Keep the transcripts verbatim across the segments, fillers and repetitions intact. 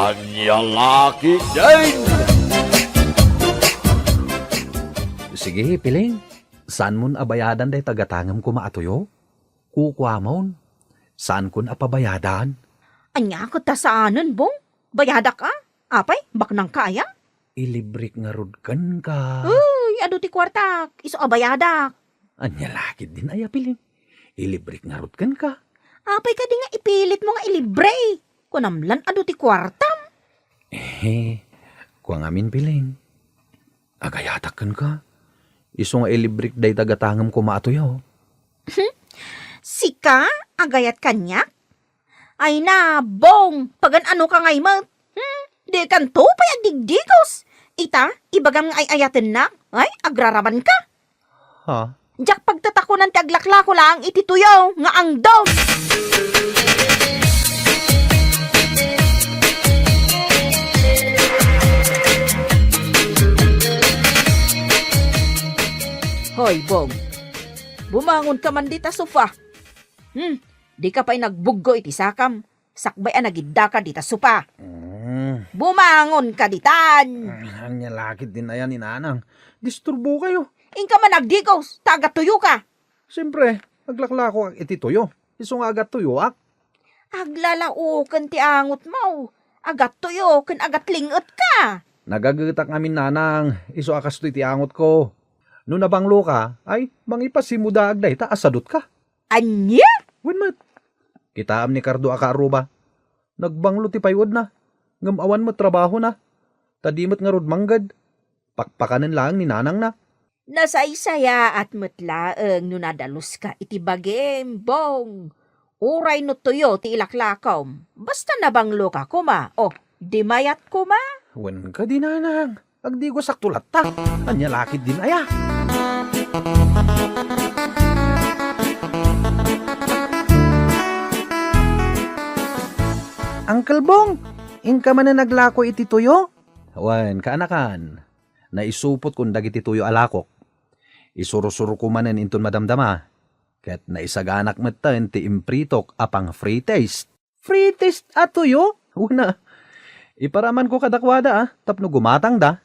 Ania la ketdin? Sige, Piling. Saanmon a bayadan dayta gatangem koma a tuyo? Kukuamon. Saankon a pabayadan. Ania ket ta saanen, Bong? Bayadak a? Apay, baknangka aya? Ilibrek ngarud kenka. Uy, adu ti kuartak, isu a bayadak. Ania la ketdin aya, Piling? Ilibrek ngarud kenka. Apay kadi nga ipilitmo nga ilibre? Kunam lan adu ti kuartam. Eh, kua ngamin, Piling. Agayatak kenka. Isu nga ilibrek dayta gatangem koma a tuyo. Sika? Agayat kaniak? Ay na, Bong, pagan-anoka ngay met? Hmm, dikanto pay agdigdigos. Ita, ibagam nga ay-ayatennak. Ay, agraramanka. Ha? Diak pagtatakonan ti aglaklako laeng iti tuyo nga angdom. Hoy, Bong. Bumangonka man dita sofa. Hmm, dika pay nagbuggo iti sakam. Sakbay a nagiddaka dita sofa. Mm. Bumangonka ditan. Mm, ania la ketdin aya ni Nanang? Disturbokayo. Inka man agdigos, ta agattuyoka. Siempre, aglaklako iti tuyo. Isu nga agattuyoak. Aglalaoken ti angotmo. Agattuyo ken agatling-etka. Nagagetak ngamin, Nanang, isu a kastoy ti angotko. No nabangloka, ay, mangipasimudaag dayta a sadutka. Ania? Wen met. Kitaem ni Cardo a kaarruba. Nagbanglo ti payuedna, ngem awan met trabahona. Ta di met ngarud mangged. Pakpakanen laeng ni nanangna. Nasaysayaat met laeng no nadaluska iti bagim, Bong. Uray no tuyo ti ilaklakom, basta nabangloka koma, o, di mayat koma. Wen kadi, Nanang, agdigosakto latta. Ania la ketdin aya? Uncle Bong, inka manen aglako iti tuyo? Wen, kaanakan, naisupotkon dagiti tuyo a lakok. Isursurko manen inton madamdama. Ket naisaganak metten ti impritok a pang-free taste. Free taste a tuyo? Una, iparamanko kadakuada, a, tapno gumatangda.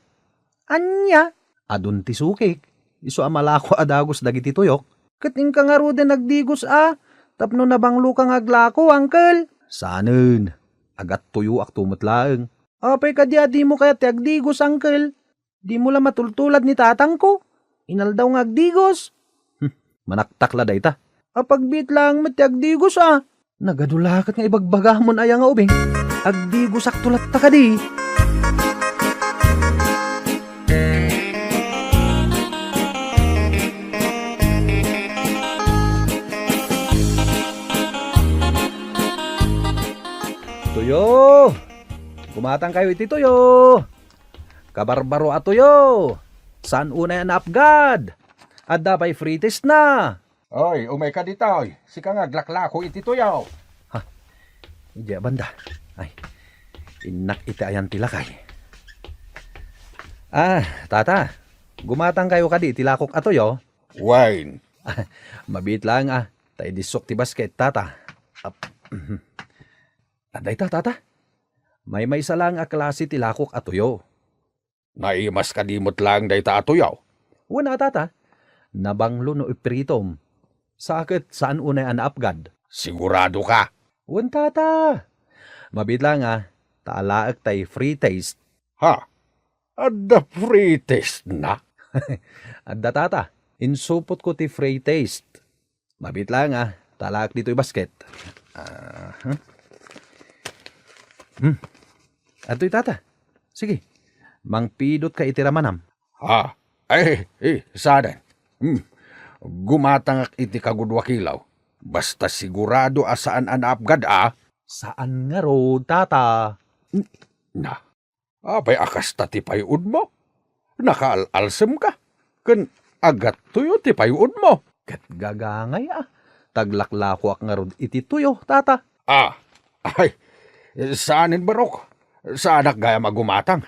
Ania? Adun ti sukik. Isu a malako a dagus dagiti tuyok. Ket inka ngaruden agdigos, a, tapno nabangloka nga aglako, uncle. Saanen. Agattuyoakto met laeng. Apay kadi a dimo kayat ti agdigos, uncle? Dimo la matultulad ni tatangko. Inaldaw nga agdigos. Hmm, manaktak la dayta. Apagbiit laeng met ti agdigos, a. Nagadu la ket nga ibagbagamon aya nga ubing. Agdigosakto latta kadi. Tuyo! Gumatangkayo iti tuyo! Kabarbaro a tuyo! Saan unay a naapgad? Adda pay free taste na! Oy, umayka ditoy. Sika nga aglaklako iti tuyo. Ha? Idiay banda. Ay, innak iti ayan ti lakay. Ah, tata, gumatangkayo kadi iti lakok a tuyo? Wine. Mabiit laeng, a, ta idissok ti basket, tata. Ap-, mhm. Adda ita, tata. Maymaysa laeng a klase ti lakok a tuyo. Naimas kadi met laeng dayta a tuyo? Wen a, tata. Nabanglo no ipritom. Sa ket saan unay a naapgad. Sigurado ka? Wen, tata. Mabiit laeng, a, ta alaek tay free taste. Ha? Adda free taste na? Adda, tata. Insupotko ti free taste. Mabiit laeng, a, ta alaek ditoy basket. Ah, hmm. Hmm. Adtoy, tata. Sige. Mangpidotka iti ramanam. Ha? Ay, eh, saanen. Hmm. Gumatangak iti kagudua kilaw. Basta sigurado a saan a naapgad, a. Saan ngarud, tata. N-, na. Apay a kasta ti payuodmo? Nakaal-alsemka, ken agattoyo ti payuodmo. Ket gagangay, a, ta aglaklakoak ngarud iti tuyo, tata. Ah, ay, saanen, barok. Saanak gayam a gumatang.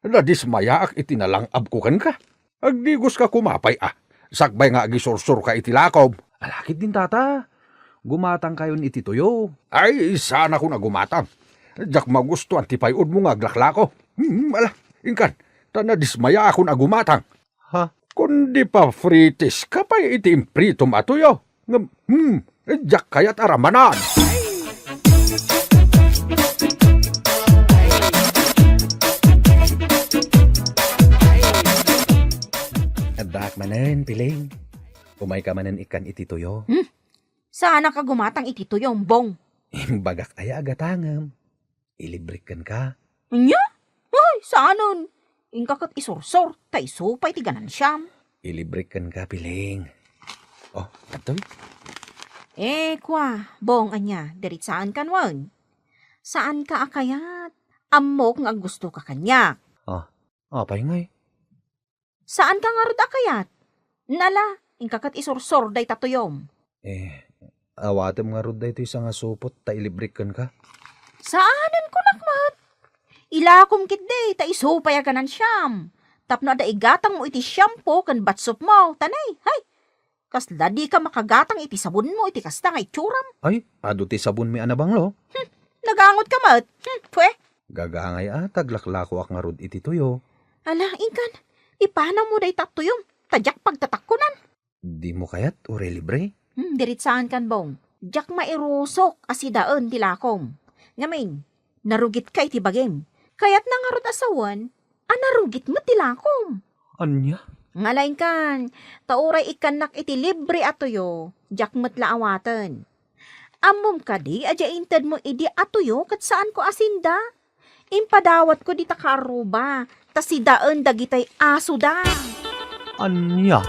Nadismayaak iti nalang-abko kenka. Agdigoska koma pay, a, sakbay nga agisursurka iti lakom. Ala ketdin, tata. Gumatangkayon iti tuyo. Ay, saanakon a gumatang. Diak magustuan ti pay-odmo nga aglaklako. Hmm, ala, inkan, ta nadismayaakon a gumatang. Ha? Kundi papritiska pay iti impritom a tuyo. Ngem, hmm, diak kayat a ramanan. Addaak manen, Piling. Umayka manen ikkan iti tuyo. Hmm? Saanak a gumatang iti tuyo, Bong. Imbagak aya a gatangem. Ilibrek kenka. Ania? Ay, saanen. Inka ket isursor, ta isu pay ti ganansiam. Ilibrek kenka, Piling. Oh, adtoy. Eh, kua, Bong, ania, diritsaankan wen. Saanka a kayat. Ammok nga aggustoka kaniak. Oh, apay ngay? Saanka ngarud a kayat? Nala, inka ket isursor dayta tuyom. Eh, awatem ngarud daytoy sangasupot ta ilibrek kenka? Saanen kunak met. Ilakom ketdi ta isu pay a ganansiam. Tapno adda igatangmo iti shampoo ken batsupmo, tanay, hay! Kasla dika makagatang iti sabonmo iti kasta nga itsuram. Ay, adu ti sabonmi a nabanglo. Hmm, nagangotka met. Hmm, pwe. Gagangay a ta aglaklakoak ngarud iti tuyo. Ala, inkan, ipanawmo dayta tuyom, ta diak pagtatakkonan. Dimo kayat, uray libre? Hmm, diritsaankan, Bong. Diak mairusok a sidaen ti lakom. Ngamin, narugitka iti bagim. Kayatna ngarud a sawen a narugit met ti lakom. Ania? Ngala inkan, ta uray ikkannak iti libre a tuyo, diak met la awaten. Ammom kadi a diay intedmo idi a tuyo ket saanko a sinda? Impadawatko dita kaarruba, ta sidaen dagitay asoda. Ania?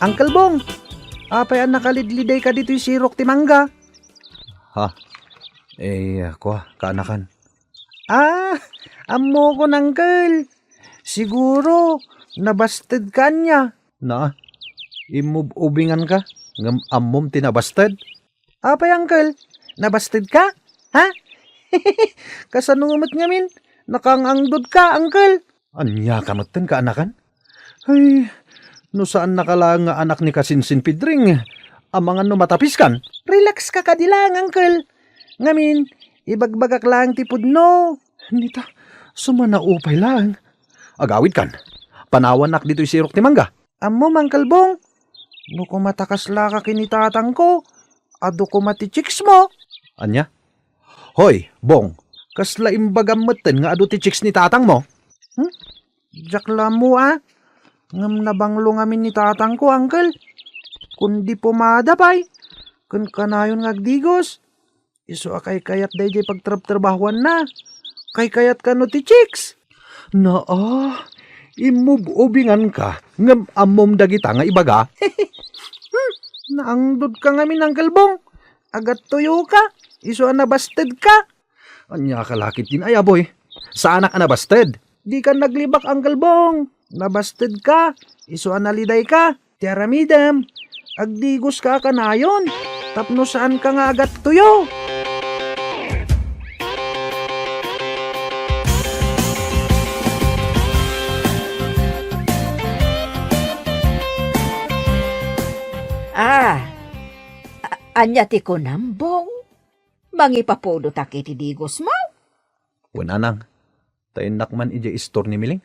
Uncle Bong, apay a nakalidlidayka ditoy sirok ti mangga? Ha? Eh, kua, kaanakan. Ah, ammokon, Uncle. Siguro, nabastedka ania? Na, imub-ubinganka, ngem ammom ti nabasted? Apay, Uncle? Nabastedka? Ha? Kasano met ngamin? Nakaang-angdodka, Uncle? Ania ka metten, kaanakan? Ay, no saannaka laeng nga anak ni Kasinsin Pidring, amangan no matapiskan? Relax ka kadi laeng, Uncle. Ngamin, ibagbagak laeng ti pudno. Nita, sumanaupay laeng. Agawidkan. Panawannak ditoy sirok ti mangga. Ammom, Uncle Bong, no koma ta kaslaka ken ni tatangko, adu koma ti chicks mo. Ania? Hoy, Bong, kasla imbagam metten nga adu ti chicks ni tatangmo? Hmm? Diak la ammo a. Ngem nabanglo ngamin ni tatangko, Uncle. Kundi pomada pay, ken kanayon nga agdigos. Isu a kaykayat daydiay pagtrabtrabahuanna. Kaykayat kano ti chicks. Naa, immub-ubinganka, ngem ammom dagita nga ibaga? Hmm, naangdodka ngamin, Uncle Bong. Agattuyoka, isu a nabastedka. Ania ka la ketdin, ay, aboy? Saanak a nabasted. Dika naglibak, Uncle Bong. Nabastedka, isu a nalidayka. Ti aramidem, agdigoska a kanayon, tapno saanka nga agattuyo. Ah, a-, ania ti kunam, Bong? Mangipapudotak iti digosmo? Wen, Anang, ta innak man idiay istor ni Miling.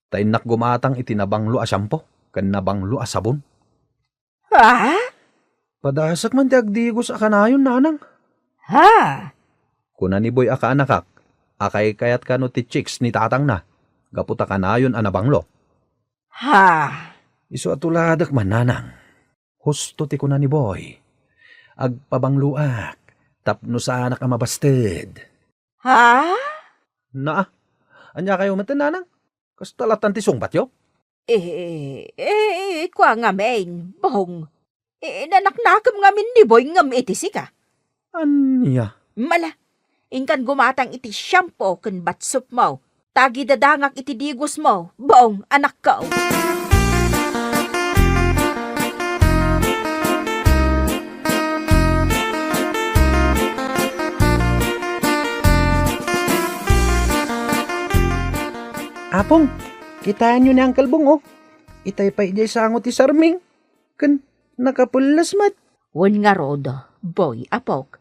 Ta innak gumatang iti nabanglo a shampoo ken nabanglo a sabon. Ha? Padasek man ti agdigos a kanayon, Nanang. Ha? Kuna ni Boy a kaanakak, a kaykayat kano ti chicks ni tatangna, gapu ta kanayon a nabanglo. Ha? Isu a tuladek man, Nanang. Husto ti kuna ni Boy. Agpabangloak, tapno saanak a mabasted. Ha? Naa, ania kayo met, Nanang? Kasta latan ti sungbatyo? Eh, eh, eh, kua ngamin, Bong. Eh, nanaknakem ngamin ni Boy ngem iti sika. Ania? Mala, inkan gumatang iti shampoo ken batsupmo. Tagidadangak iti digosmo, Bong, anakko. Apong, Kitaenyo ni Uncle Bong, oh. Itay pay idiay sango ti sarming. Ken nakapelles met. Wen ngarud, Boy, apok.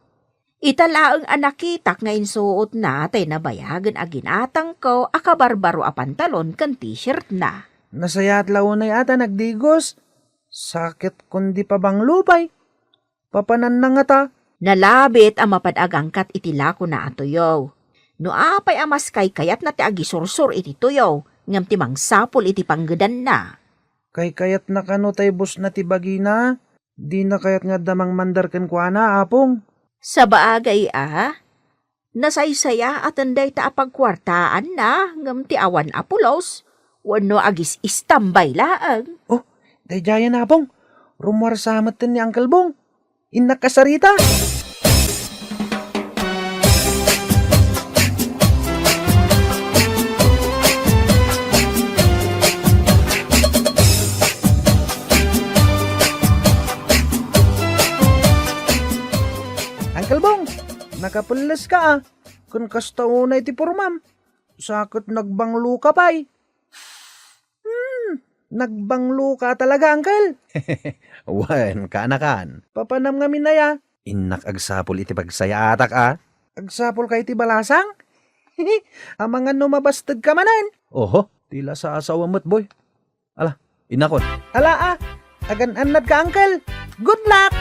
Ita laeng a nakitak nga insuotna tay nabayagen a ginatangko a kabarbaro a pantalon ken t-shirtna. Nasayaat la unay a ta nagdigos. Sakit kundi pabanglo pay. Papananna ngata. Nalabit a mapan-agangkat iti lakona a tuyo. No apay a maskaykayatna ti agisursor iti tuyo, ngem ti mangsapul iti panggedanna. Kaykayatna kano tay busna ti bagina? Dina kayat nga adda mangmandar kenkuana, Apong? Sabagay a, nasaysayaaten dayta a pagkuartaanna ngem ti awan a pulos wenno agis-istambay laeng. Oh, daydiayen, Apong. Rummuarsa metten ni Uncle Bong. Innak a sarita. Uncle Bong, nakapelles ka, ah. Kun kasta unay ti pormam, sakit nagbanglo ka pay. Hmm, nagbanglo ka talaga, Uncle. Wen, kaanakan. Papanam ngamin aya? Innak agsapul iti pagsayaatak, a. Agsapul ka iti balasang? Amangan no mabasted ka manen. Oho, ti la sa asawa met, boy. Ala, inakon. Ala, a. Agan-annad ka, Uncle. Good luck!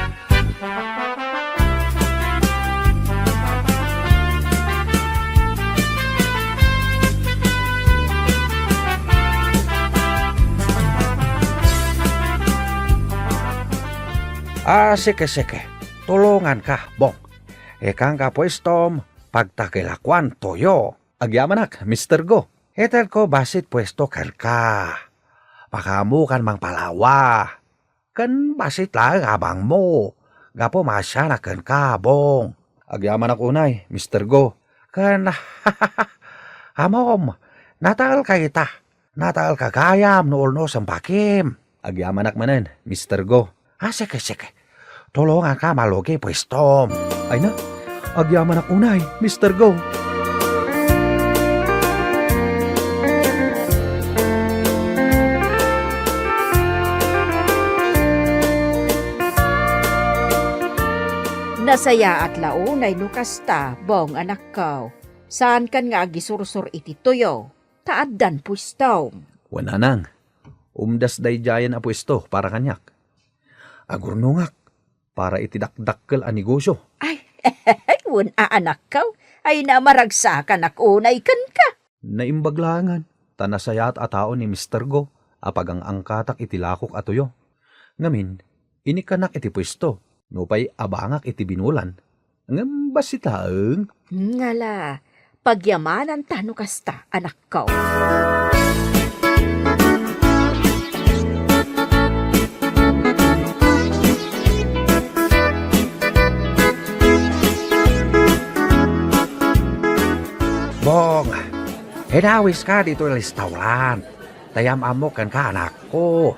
Ah, sige, sige. Tulonganka, Bong. Ikanka puestom, pagtakilakuan toyo. Agyamanak, Mister Go. Itedko bassit puesto kenka. Makaammokan mangpalawa. Ken bassit laeng abangmo, gapu maasianak kenka, Bong. Agyamanak unay, Mister Go. Ken, ammom, nataelka ita. Nataelka gayam no ulnos a bakim. Agyamanak manen, Mister Go. Ah, sige, sige. Tulonganka malugi puestom. Ay na, agyamanak unay, Mister Go. Nasayaat la unay no kasta, Bong, anakko. Saankan nga agisursor iti tuyo, ta addan puestom. Wen, nanang, umdas daydiayen a puesto para kaniak. Agurnongak para iti dakdakkel a negosio. Ay, wen a anakko, ay na maragsakanak unay kenka. Naimbag laengen, ta nasayaat a tao ni Mister Go a pagang-angkatak iti lakok a tuyo. Ngamin, inikkanak iti puesto, nupay abangak iti binulan. Ngem bassit laeng. Ngala, pagyamananta no kasta, anakko. Bong, inawiska ditoy restaurant. Ta am-ammok kenka, anakko.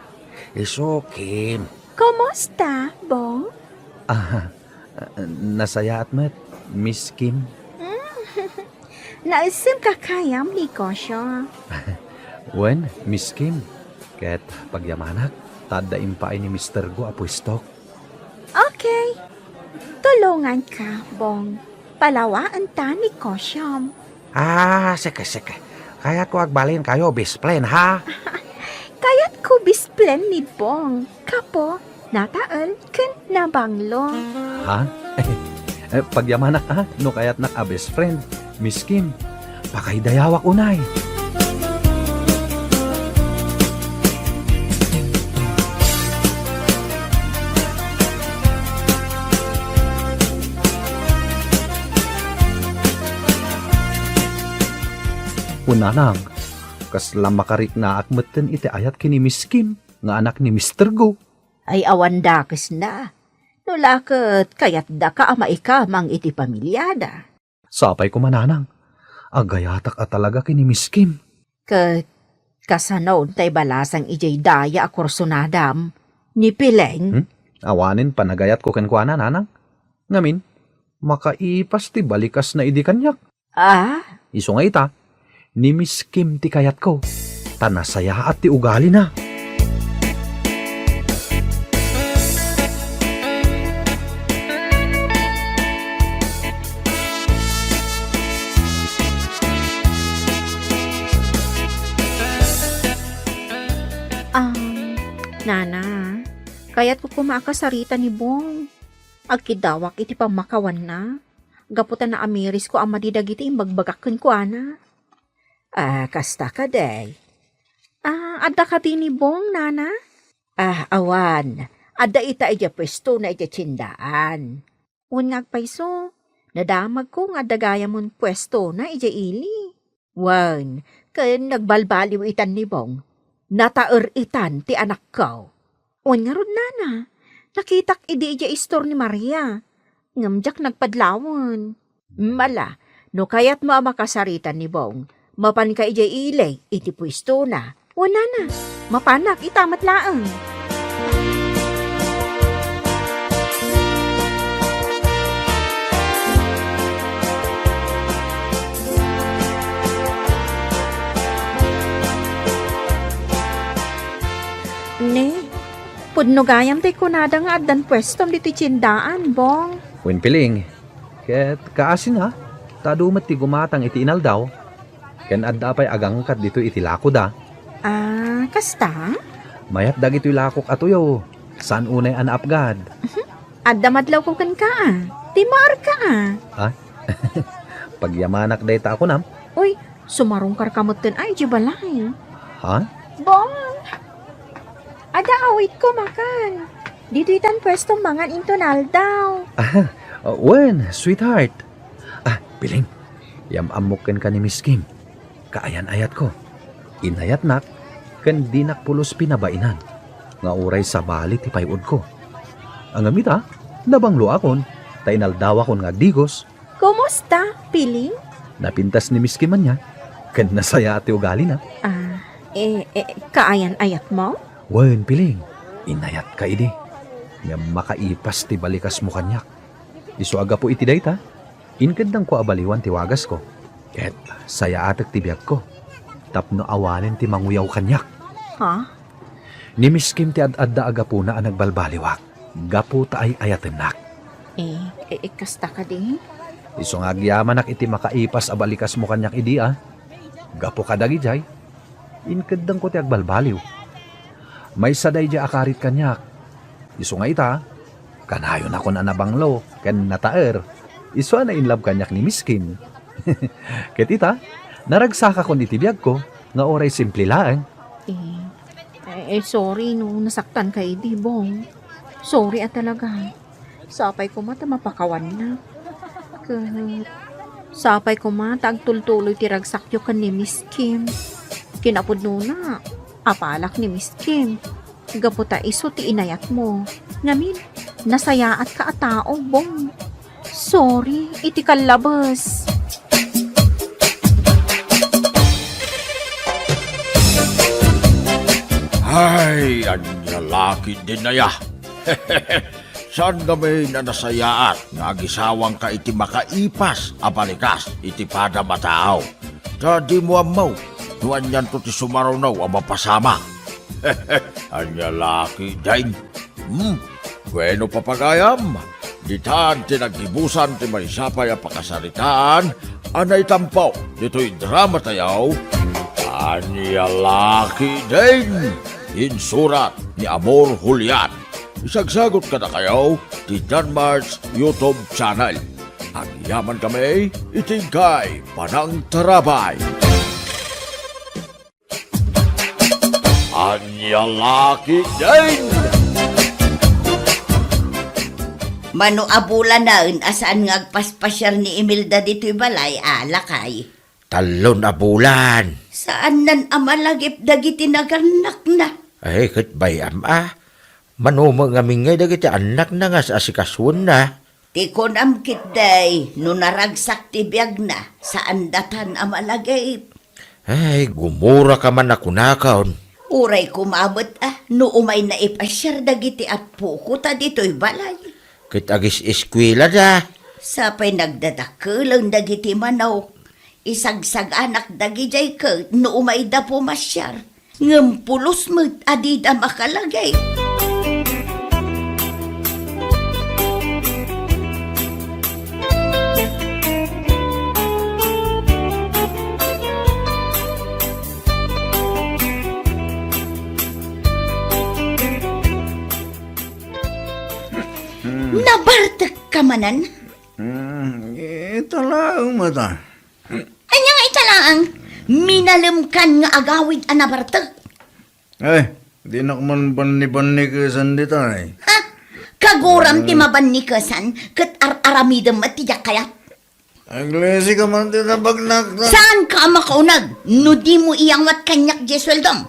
Isu, Kim. Kumusta, Bong? Ah, nasayaat met, Miss Kim. Naisem ka kayam negosyo. Wen, Miss Kim. Ket pagyamanak, ta adda impaay ni Mister Go a puestok. Okay. Tulonganka, Bong. Palawaenta negosyom. Ah, sige, sige. Kayatko agbalinkayo best friend, ha? Kayatko best friend ni Bong. Kapo, natael, ken nabanglo. Ha? Eh, pagyamanak, ha? No kayatnak a best friend, Miss Kim, pakaidayawak unay. Wen, nanang, kasla makariknaak metten iti ayat ken ni Miss Kim nga anak ni Mister Go. Ay, awan dakesna. No la ket kayatdaka a maikamang iti pamiliada. Sapay koma, nanang. Agayatak a talaga ken ni Miss Kim. Ket kasano tay balasang idiay daya a kursonadam, ni Pileng? Hmm? Awanen panagayatko kenkuana, nanang. Ngamin, makaipas ti balikasna idi kaniak. Ah? Isu nga ita, ni Miss Kim ti kayatko. ta nasayaat ti ugalina. Um, Nana, kayatko koma a kasarita ni Bong. Agkidawak iti pammakawanna. Gapu ta naamirisko a madi dagiti imbagbagak kenkuana. Ah, kasta kadi? Ah, adda kadi ni Bong, Nana? Ah, awan. Adda ita idiay puestona idiay tiendaan. Wen nga agpayso, nadamagko nga adda gayamon puestona idiay ili. Wen, ken nagbalbaliw itan ni Bong. Nataer itan ti anakko. Wen ngarud, Nana, nakitak idi idiay istor ni Maria. Ngem diak nagpadlawen. Mala, no kayatmo a makasarita ni Bong, mapanka idiay ili iti puestona. O, Nana, mapanak ita met laeng. Ne, pudno gayam ti kunada nga addan puestom ditoy tiendaan, Bong. Wen, Piling, ket kaasina, ta adu met ti gumatang iti inaldaw, ken adda pay agangkat ditoy iti lakoda. Ah, kasta? Mayat dagitoy lakok a tuyo, saan unay a naapgad. Adda madlawko kenka, a. Timmaerka, a. Ha? Pagyamanak dayta a kunam? Uy, sumarungkarka metten a idiay balay. Ha? Bong! Adda awitko, makan. Ditoy tan puesto mangan inton aldaw. Ah, wen, sweetheart. Ah, Piling, yam-ammok kenka ni Miss Kim. Kaayan-ayatko. Inayatnak, ken dinak pulos pinabainan, nga uray sabali ti pay-odko. Ngem ita, nabangloakon, ta inaldawakon nga agdigos. Kumusta, Piling? Napintas ni Miss Kim ania, ken nasayaat ti ugalina. Ah, eh, eh, kaayan-ayatmo? Wen, Piling, inayatka idi. Ngem makaipas ti balikasmo kaniak. Isu a gapu iti dayta, inkeddangko a baliwan ti wagasko. Ket sayaatek ti biagko, tapno awanen ti manguyaw kaniak. Ha? Ni Miss Kim ti ad-adda a gapuna a nagbalbaliwak, gapu ta ay-ayatennak. Eh, eh, eh, kasta kadi? Isu nga agyamanak iti makaipas a balikasmo kaniak idi, a. Gapu kadagijay, inkeddangko ti agbalbaliw. Maysa daydiay a karit kaniak. Isu nga ita, kanayonakon a nabanglo ken nataer. Isu a na-in love kaniak ni Miss Kim. Ket ita, naragsakakon iti biagko nga uray simple laeng. Eh, eh, eh, sorry no nasaktanka idi, Bong. Sorry a talaga. Sapay koma ta mapakawanna. Ket sapay koma ta agtultuloy ti ragsakyo ken ni Miss Kim. Kinapudnona, apalak ni Miss Kim. Gapu ta isu ti inayatmo. Ngamin, nasayaatka a tao, Bong. Sorry iti kallabes. Ay, ania la ketdin aya. Saan ngamin a nasayaat nga agisawangka iti makaipas a balikas iti padam a tao? Ta dimo ammo no anianto ti sumaruno a mapasamak. Ania la ketdin? Hmm, bueno, papagayam, ditan ti naggibusan ti maysa pay a pakasaritaan a naitampo ditoy drama tayo. Ania la ketdin? Insurat ni Amor Julian. Isagsagot kadakayo ti Danmart's YouTube channel. Agyaman kami iti inkay panangtarabay. Ania la ketdin? Mano a bulanen a saan nga agpaspasiar ni Imelda ditoy balay, a, lakay? Tallon a bulan. Saannan a malagip dagiti nagannakna. Ay, ket bay-am a. Mano met ngamin ngay dagiti annakna nga as-asikasuenna? Ti kunam ketdi, no naragsak ti biagna, saandatan a malagip. Ay, gumuraka man a kunakon. Uray koma met a, no umay naipasiar dagiti appoko ta ditoy balay. Ket agis-eskuelada. Sapay nagdadakkelen dagiti manok. Isagsaganak dagidiay ket no umayda pumasiar, ngem pulos met a dida makalagip. Hmm. Nabartek ka manen? Hmm, ita laeng met a. Ania nga ita laeng? Minalemkan nga agawid a nabartek. Ay, dinak man banni-bannikesan dita, ay. Ha? Kaguram ti mabannikesan, ket ar-aramidem met ti diak kayat. Aglisi ka man ti nabagnak na. Saan ka a makauneg no di mo iyawat kaniak diay sueldom?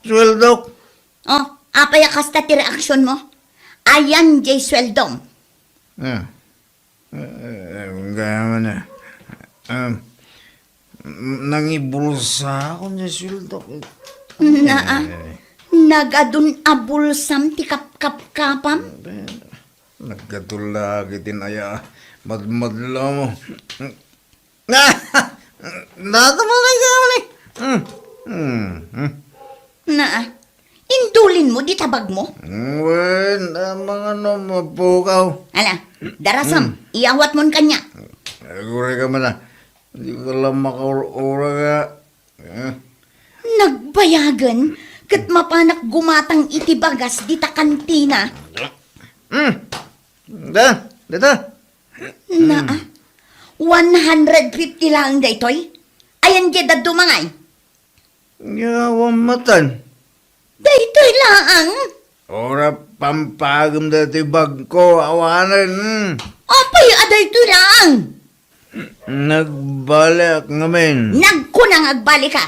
Sueldok? Oh, apay a kasta ti reaksion mo? Ayan diay sueldom. Ah. Eh, eh, gayam a. Um, nangibulsaak diay sueldok. Naa, eh, nagadun a bulsam ti kapkapkapam? Eh, nagkatulak iti naya madmadla mo. Data malay ka, malay. Hmm. Hmm. Hmm. Naa, indulin mo di tabag mo? Wen, a, mangano, mapukaw. Ala, darasam, hmm, iyawat mon kaniak. Aguri ka man a. Di ka lang makaur-ura ka. Eh. Nagbayagen, ket mapanak gumatang iti bagas dita kantina. Hmm. Da, dita. Naa, one hundred fifty laeng daytoy? Ayan diay dadduma ngay? Yawan matan. Daytoy laeng? Ura pampagem daytoy bagko, awanen. Apay a daytoy laeng? Nagbaliak ngamin. Nagkuna nga agbali ka.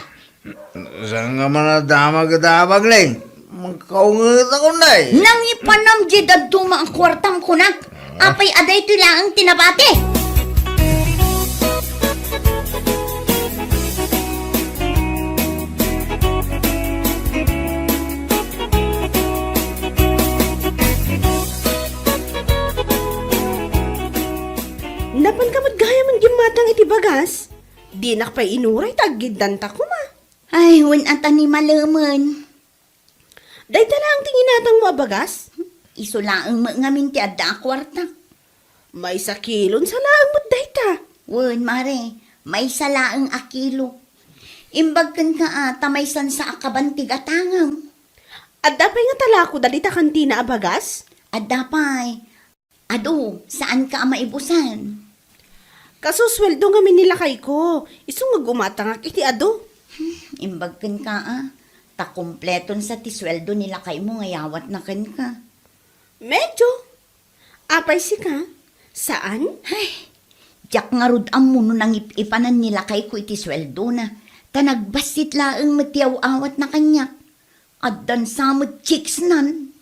Saan ka man a damag iti abag, Leng? Makaunget ako, Nay. Nangipanam diay dadduma a kuartam, kunak. Ah. Apay a daytoy laeng ti nabati? Napan ka met gayamen gimmatang iti bagas? Dinak pay inuray ta aggiddanta koma. Ay, wen a ta ni malemen. Dayta laeng ti ginatangmo a bagas? Isu laeng met ngamin ti adda a kuarta. Maysa kilon sa laeng met dayta. Wen, mare, maysa laeng a kilo. Imbag kenka a ta maysan sa a kaban ti gatangem. Adda pay nga talako dagita kantina a bagas? Adda pay. Adu, saanka a maibusan? Kasu sueldo ngamin ni lakayko, isu nga gumatangak iti adu. Hmm, imbag kenka a, ta kompleton sa ti sueldo ni lakaymo nga yawatna kenka. Medyo. Apay sika? Saan? Ay, diak ngarud ammo no nangip-ipanan ni lakayko iti sueldona, ta nagbassit laeng met ti aw-awatna kaniak. Addan sa met chicks nan.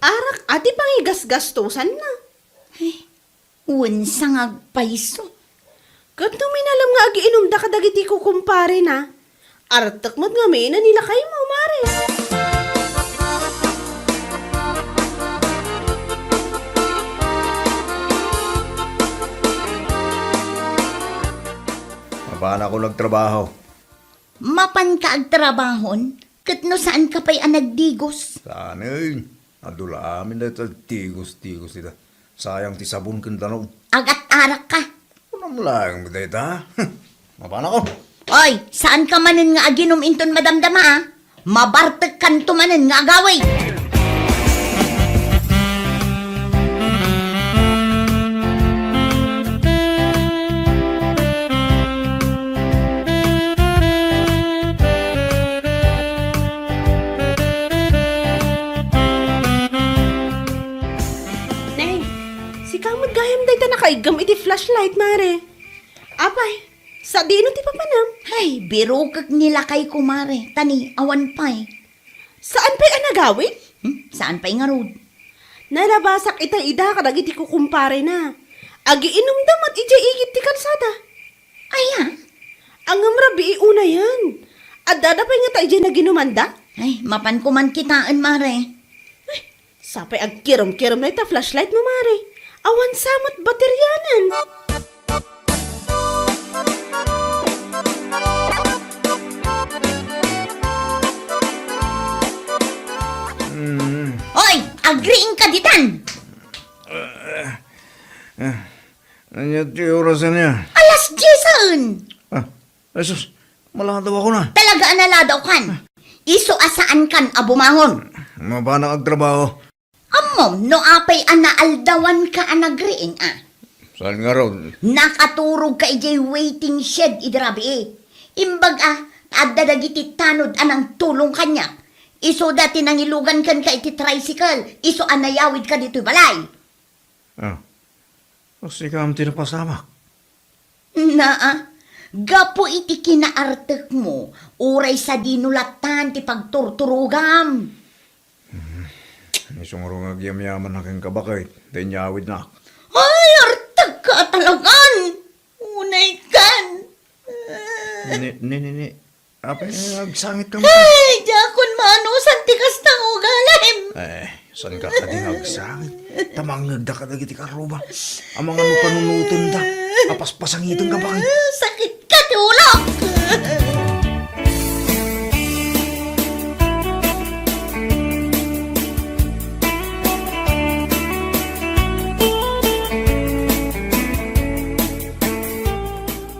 Arak a ti pangigasgastosanna. Eh, wen sa nga agpayso. Ket no minalem nga agiinumda kadagiti kukumparena, artek met ngamin a ni lakaymo, mare. Mapanakon agtrabaho. Mapanka agtrabahon, ket no saanka pay a nagdigos? Saanen, adu la amin dayta tigos-tigos ita. Sayang ti sabon ken danum. Agat-arakka. Kunam laeng met dayta. Mapanakon. Oy, saanka manen nga aginum inton madamdama, a? Mabartekkanto manen nga agawid. Neng, sika met gayam dayta nakaiggam iti flashlight, mare. Apay, sadino ti papanam? Ay, birukek ni lakayko, mare. Ta ni, awan pay. Saan pay a nagawid? Hmm? Saan pay ngarud? Nalabasak ita ida kadagiti kukumparena. Agiinumda met idiay igid ti kalsada. Aya? Ngem rabii unayen. Addada pay ngata idiay naginumanda? Ay, mapanko man kitaen, mare. Ay, sapay agkirum-kirum dayta flashlight mo, mare. Awan sa met baterianen. Agriingka ditan! Eh, eh, ania ti oras ania? Alas diesan! Ah, Jesus, maladaw ako na. Talaga a naladawkan. Isu a saankan a bumangon. Mapanak agtrabaho. Ammom no apay a naaldawanka a nagriing, a? Saan ngarud? Nakaturogka idiay waiting shed idi rabii. Imbag a, adda dagiti tanod a nangtulong kaniak. Isuda ti nangilugan kenka iti tricycle, isu a nayawidka ditoy balay. Ah, sika ti napasamak. Naa, gapu iti kinaartekmo, uray sadino latta ti pagturturogam. Hmm, isu ngarud nga agyamyamannak kenka baket, ta inyawidnak. Ay, artekka a talagan! Unaykan! Ni, ni, ni, ni. Apay, agsangit ka mo. Ay, diakon maanusan ti kasta nga ugalim. Eh, saan ka kadi nga agsangit? Ta mangngegda kadagiti karruba. Amangan no panunotenda. Apaspasangiten ka baket. Sakit ka ti ulok.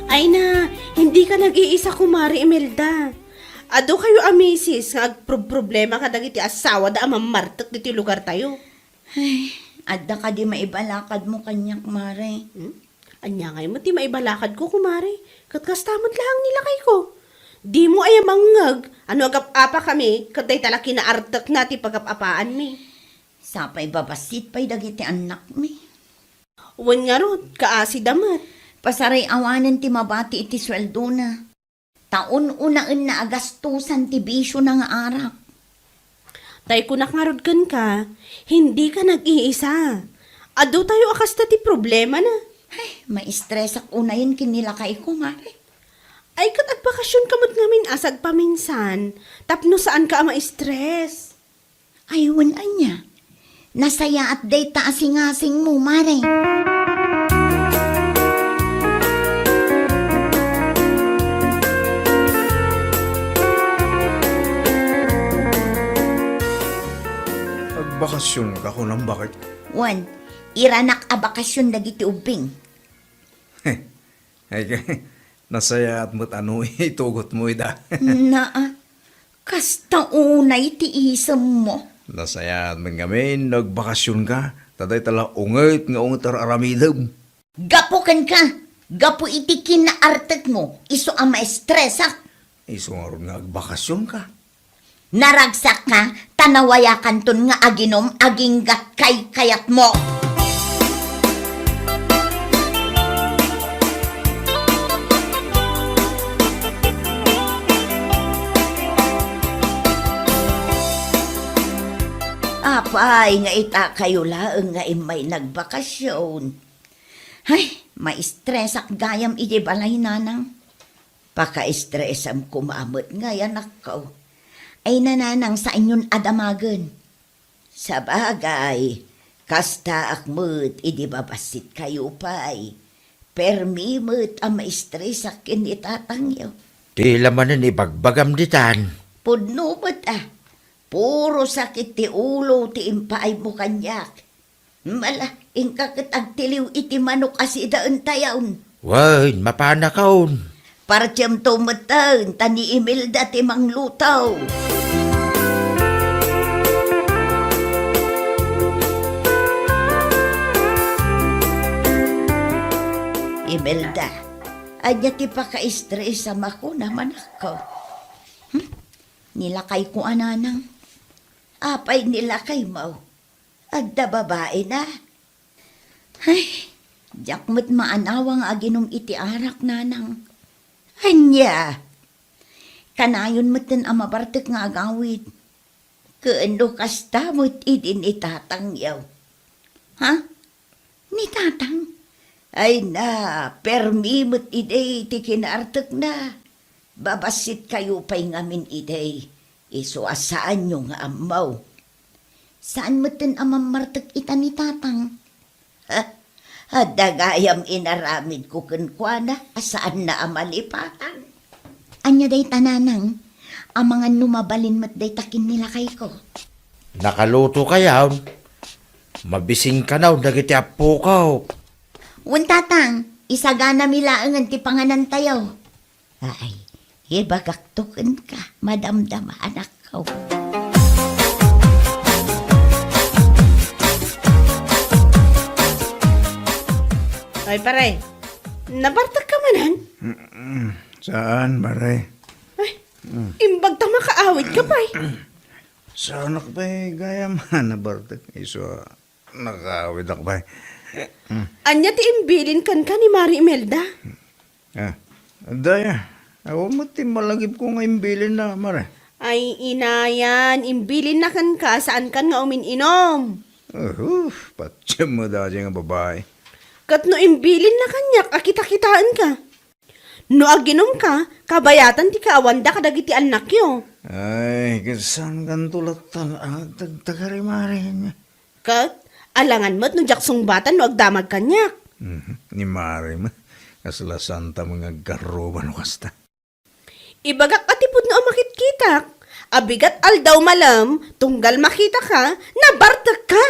Ay na, hindi ka nag-iisa, Kumare Imelda. Adu kayo a misis nga agprobproblema kadagiti asawada a mammartek ditoy lugartayo. Ay, adda kadi maibalakadmo kaniak, Mare? Hmm? Ania ngay met ti maibalakadko, Kumare? Ket kasta met laeng ni lakayko. Dimo aya mangngeg a no agap-apakami ket dayta la kinaartekna ti pagap-apaanmi. Sapay babassit pay dagiti annakmi. Wen ngarud, kaasida met. Pasaray-awanen ti mabati iti sueldona. Ta un-unaenna a gastosan ti bisiona nga arak. Tay kunak ngarud kenka, hindi ka nag-iisa. Adu tayo a kasta ti problemana. Ay, maistresak unayen ken ni lakayko, Mare. Ay, ket agbakasionka met ngamin a sagpaminsan, tapno saanka a maistres. Ay, wen ania? Nasayaat dayta a singasingmo, Mare. Agbakasionka, kunam, baket? Wen, iranak a bakasion dagiti ubbing. Ay, nasayaat met a no itugotmo ida. Naa, kasta unay ti isemmo. Nasayaat met ngamin no agbakasionka, ta dayta la unget nga unget ar-aramidem. Gapu kenka, gapu iti kinaartekmo, isu a maestresak. Isu ngarud nga agbakasionka. Naragsakka, ta nawayakanton nga aginum aginggat kaykayatmo. Apay nga ita kayo laeng nga immay nagbakasion. Ay, maistresak gayam iti balay, nanang. Pakaistresam koma met ngay, anakko. Ay, nanang, saanyon a damagen. Sabagay, kastaak met idi babassitkayo pay. Permi met a maistresak ken ni tatangyo. Ti la manen ibagbagam ditan. Pudno met a. Puro sakit ti ulo ti impaaymo kaniak. Mala, inka ket agtiliw iti manok a sidaentayon. Wen, mapanakon. Partiemto metten, ta ni Imelda ti mangluto. Imelda, ania ti pakaistresam a kunam, anakko? Hmm? Ni lakayko a nanang. Apay ni lakaymo? Adda babaena? Ay, diak met maanawa nga aginum iti arak, nanang. Ania? Kanayon metten a mabartek nga agawid. Ken no kasta met idi ni tatangyo. Ha? Ni tatang? Ay na, permi met idi ti kinaartekna. Babassitkayo pay ngamin idi, isu a saanyo nga ammo. Saan metten a mammartek ita ni tatang? Ha? Adda gayam inaramidko kenkuana a saanna a malipatan. Ania dayta, nanang? Amangan no mabalin met dayta ken ni lakayko. Nakaluto kayon? Mabisin kanaw dagiti appokaw. Wen, Tatang, isaganami laengen ti panganantayo. Ay, ibagakto kenka, madamdama, anakko. Ay, pare, nabartek ka manen? Mm-mm. Saan, pare? Ay, imbag ta makaawid ka, pay. Saanak pay gayam a nabartek, isu a nakaawidak pay. Ania ti imbilin kenka ni Mari Imelda? Ah, daya, awan met ti malagipko nga imbilinna, mare. Ay, inayan, imbilinna kenka, saankan nga umin-inom. Uhuf, patiem met daydiay nga babai. Ket no imbilinna kaniak a kita-kitaenka. No aginumka, kabayatan ti kaawanda kadagiti annakyo. Ay, ket saankanto latta nga agtagtagari, mare. Ket, alangan met no diak sungbatan no agdamag kaniak. Mhm. Ni Mari met, kasla saanta met nga agkarruba no kasta. Ibagak a ti pudno a makitkitak, a bigat aldaw malem, tunggal makitaka, nabartekka.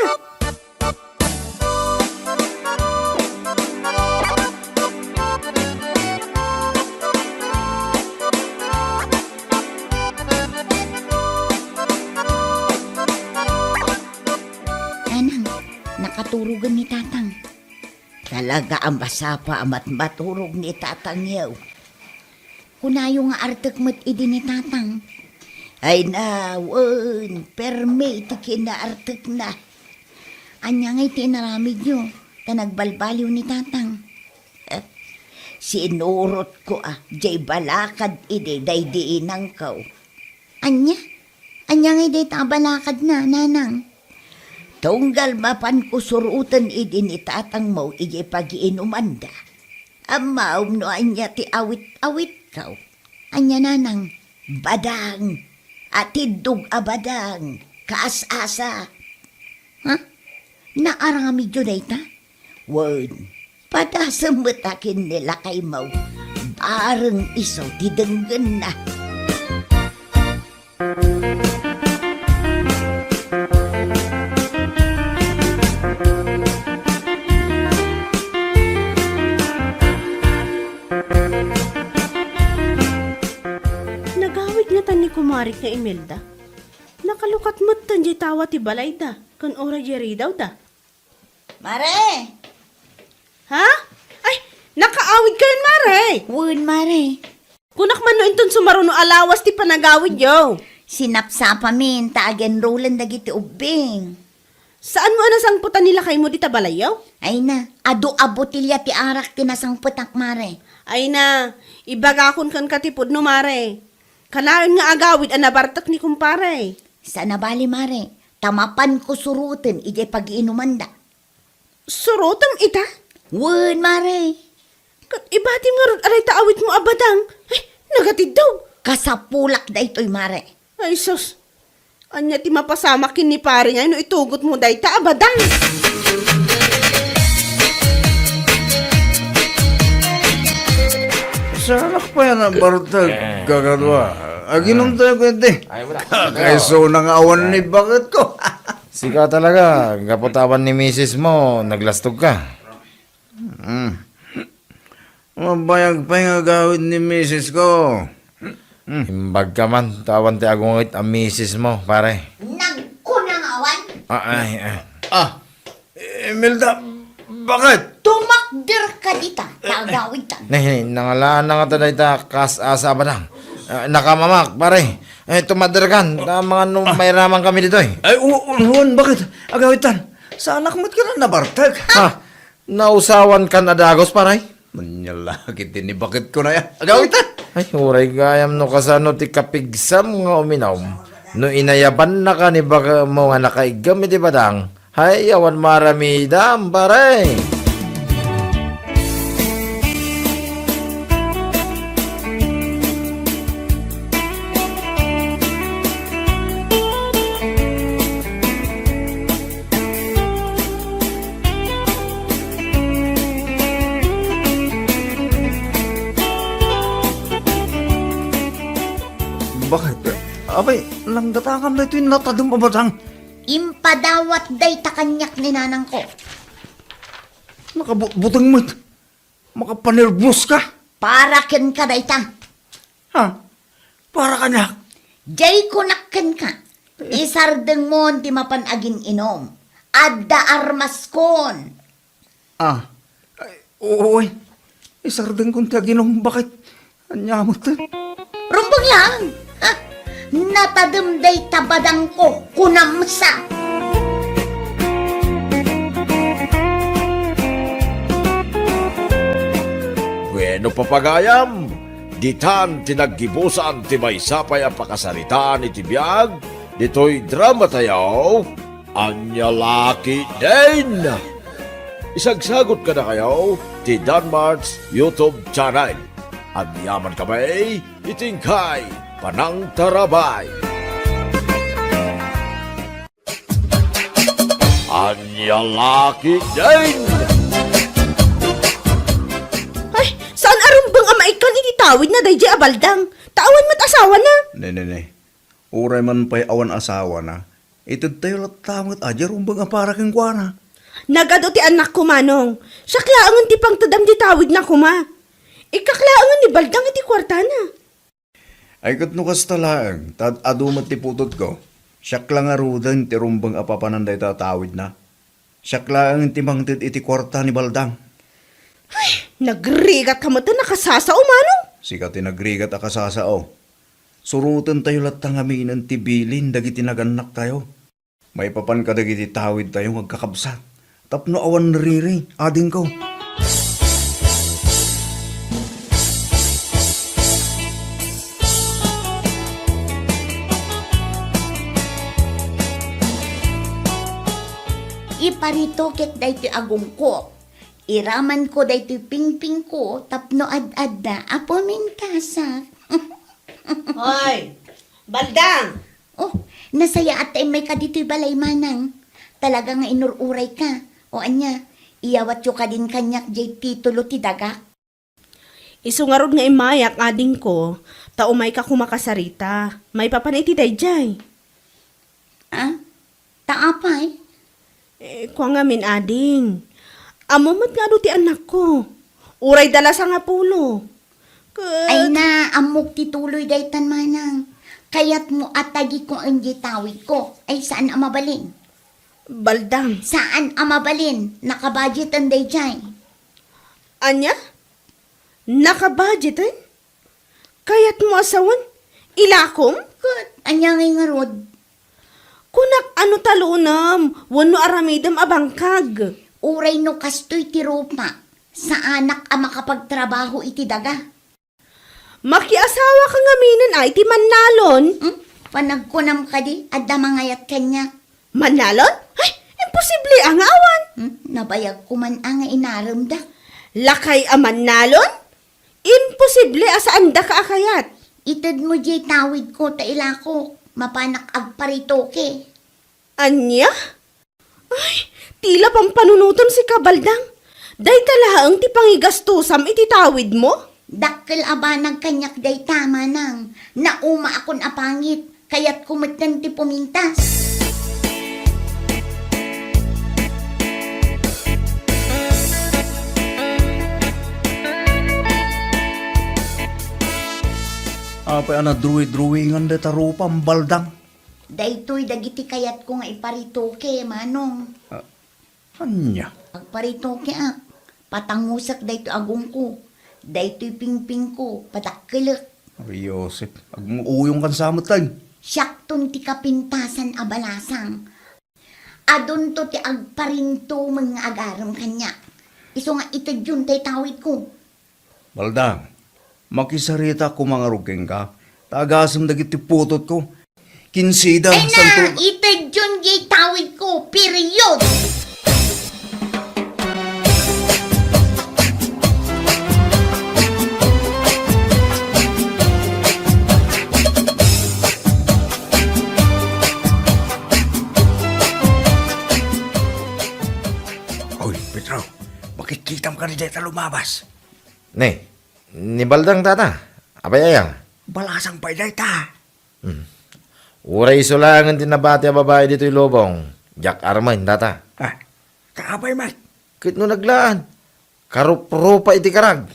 Nanang, nakaturogen ni Tatang. Talaga a masapa a matmaturog ni Tatangyo. Kunayo nga artek met idi ni Tatang. Ay na, wen, permi ti kinaartekna. Ania ngay ti inaramidyo, ta nagbalbaliw ni Tatang? Sinurotko a, jay balakad idi daydi inangko. Ania? Ania ngay dayta a balakadna, Nanang? Tunggal mapanko suroten idi ni tatangmo idiay pagiinumanda. Ammom no ania ti awit-awitko? Ania, Nanang? Badang. Atiddog a badang. Kaas-asa. Ha? Naaramidyo dayta? Wen, padasem met a ken ni lakaymo, bareng isu ti denggenna. Nagawid ngatan ni kumarik nga Imelda. Nakalukat metten diay tawa ti balayda, ken uray diay ridawda. Mare! Ha? Ay, nakaawid kayon, Mare? Wen, Mare. Kunak man no inton sumaruno a lawas ti panagawidyo. Sinapsapamin ta agenrolen dagiti ubbing. Saan mo a nasangpetan ni lakaymo dita balayyo? Ay na, adu a botelya ti arak ti nasangpetak, Mare. Ay na, ibagakon kenka ti pudno, Mare. Kanayon nga agawid a nabartek ni kumpare. Saan a bali, Mare, ta mapanko suroten idiay pagiinumanda. Surotem ita? Wen, Mare. Ket ibatim ngarud a dayta awitmo a badang. Ay, nagatiddog. Kasapulak daytoy, Mare. Ay, sus. Ania ti mapasamak ken ni pare ngay no itugotmo dayta a badang? Saanak pay a nabartek, kakadua. Aginom tayo ketdi. Ay, wala. Kakaisuna nga awan ni baketko. Sika talaga, gapu ta awan ni misis mo, naglastog ka. Hmm. Mabayag pay nga agawid ni misis ko. Hmm. Imbag ka man, ta awan ti agungit a misis mo, pare. Nagkuna nga awan? Ah, ay, ay. Ah, Imelda, bakit? Tumakder ka dita, ta agawid ta. Ne, ne, nangalaan na nga ta dayta kas-asa a badang. Ah, nakamamak, pare. Eh, tumakder kan, ta mga no mairaman kami ditoy. Ay, u-, u-, uwan, bakit? Agawid tan. Saanak met ka na nabartek. Ha? Nausawan kan a dagus, pare? Ania la ketdi ni baketko na ya. Agawid ta. Ay, uray gayam no kasano ti kapigsam nga uminom. No inayabannaka ni baketmo nga nakaiggem iti badang, hay, awan maaramidam, pare. Bakit? Apay, langgatakam daytoy natadem a badang. Impadawat dayta kaniak ni nanangko. Nakabutbuteng met. Makapanerbios ka. Para kenka dayta. Ha? Para kaniak? Jay kunak kenka, isardengmon ti mapan agin-inom. Adda armaskon. Ah, ay, oo, ay. Isardengkon ti aginum, baket. Ania met? Rumbeng lang! Ha? Natadem dayta badangko, kunam sa. Bueno, papagayam, ditan ti naggibusan ti maysa pay a pakasaritaan iti biag ditoy drama tayo. Ania la ketdin? Isagsagot kadakayo ti Danmart's YouTube channel. Agyaman kami iti inkay panangtarabay. Ania la ketdin? Ay, saan a rumbeng a maikkan iti tawidna daydiay a Baldang? Ta awan met asawana. Ne, ne, ne. Uray man pay awan asawana, itedtayo latta met a diay rumbeng a para kenkuana. Nagadu ti annakko, Manong. Siak laengen ti pangtedam ti tawidna koma. Ikkak laengen ni Baldang iti kuartana. Ay, ket no kasta laeng, ta ad-adu met ti putotko. Siak la ngaruden ti rumbeng a papanan dayta a tawidna. Siak laeng ti mangted iti kuarta ni Baldang. Ay, nagrigat ka met a kasasao, Manong? Sika ti nagrigat a kasasao. Surotentayo latta ngaminen ti bilin dagiti nagannaktayo. Maipapan kadagiti tawidtayo nga agkakabsat tapno awan riri, adingko. Iparitoket daytoy agungko. Iramanko daytoy pingpingko tapno ad-adda a pumintasak. Hoy, Baldang! Oh, nasayaat ta immayka ditoy balay, Manang. Talaga nga inur-urayka. O ania, iyawatyo kadin kaniak diay titulo ti dagak? Isu ngarud nga immayak, adingko, ta umayka koma kasarita. Maipapan iti daydiay. Ah? Ta apay? Eh, kua ngamin, ading. Ammom met nga adu ti annakko. Uray da la sangapulo. Ket ay na, ammok ti tuloy daytan, Manang. Kayatmo a tagikuen diay tawidko. Ay, saan a mabalin? Baldang. Saan a mabalin? Nakabudgeten daydiay. Ania? Nakabudgeten? Kayatmo a sawen? Ilakom? Ket ania ngay ngarud? Kunak a no talonam wenno aramidem a bangkag. Uray no kastoy ti rupak, saanak a makapagtrabaho iti daga. Makiasawaka ngaminen a iti mannalon? Hmm? Panagkunam kadi, adda mangayat kaniak. Mannalon? Ay, imposible a nga awan. Hmm? Nabayagko man a nga inaremda. Lakay a mannalon? Imposible a saandaka a kayat. Itedmo diay tawidko ta ilakok. Mapanak agparitoke. Ania? Ay, tila pampanunotem sika, Baldang. Dayta laeng ti pangigastusam iti tawidmo? Dakkel a banag kaniak dayta, Manang. Naumaakon a pangit. Kayatko metten ti pumintas. Apay a nadruwi-druwingan dayta rupam, Baldang? Daytoy dagiti kayatko nga iparitoke, Manong. Ah, ania? Agparitokeak, patangusek daytoy agongko, daytoy pingpingko, padakkelek. Ay, Josep, agmuuyongkan sa met, ay. Siakton ti kapintasan a balasang. Adunto ti agparintumeng nga agarem kaniak. Isu nga itedyon tay tawidko. Baldang, makisarita koma ngarud kenka, ta agasem dagiti putotko. Kinsida, ay na, santo- itedyon diay tawidko, period! Oy, Pedro, makitkitam kadi dayta lumabas? Ne, ni Baldang, tata. Apay aya? Balasang pay dayta. Hmm. Uray isu laengen ti nabati a babai ditoy lubong, diak armen, tata. Ah, kaapay met? Ket no naglaad, karupropa iti karag.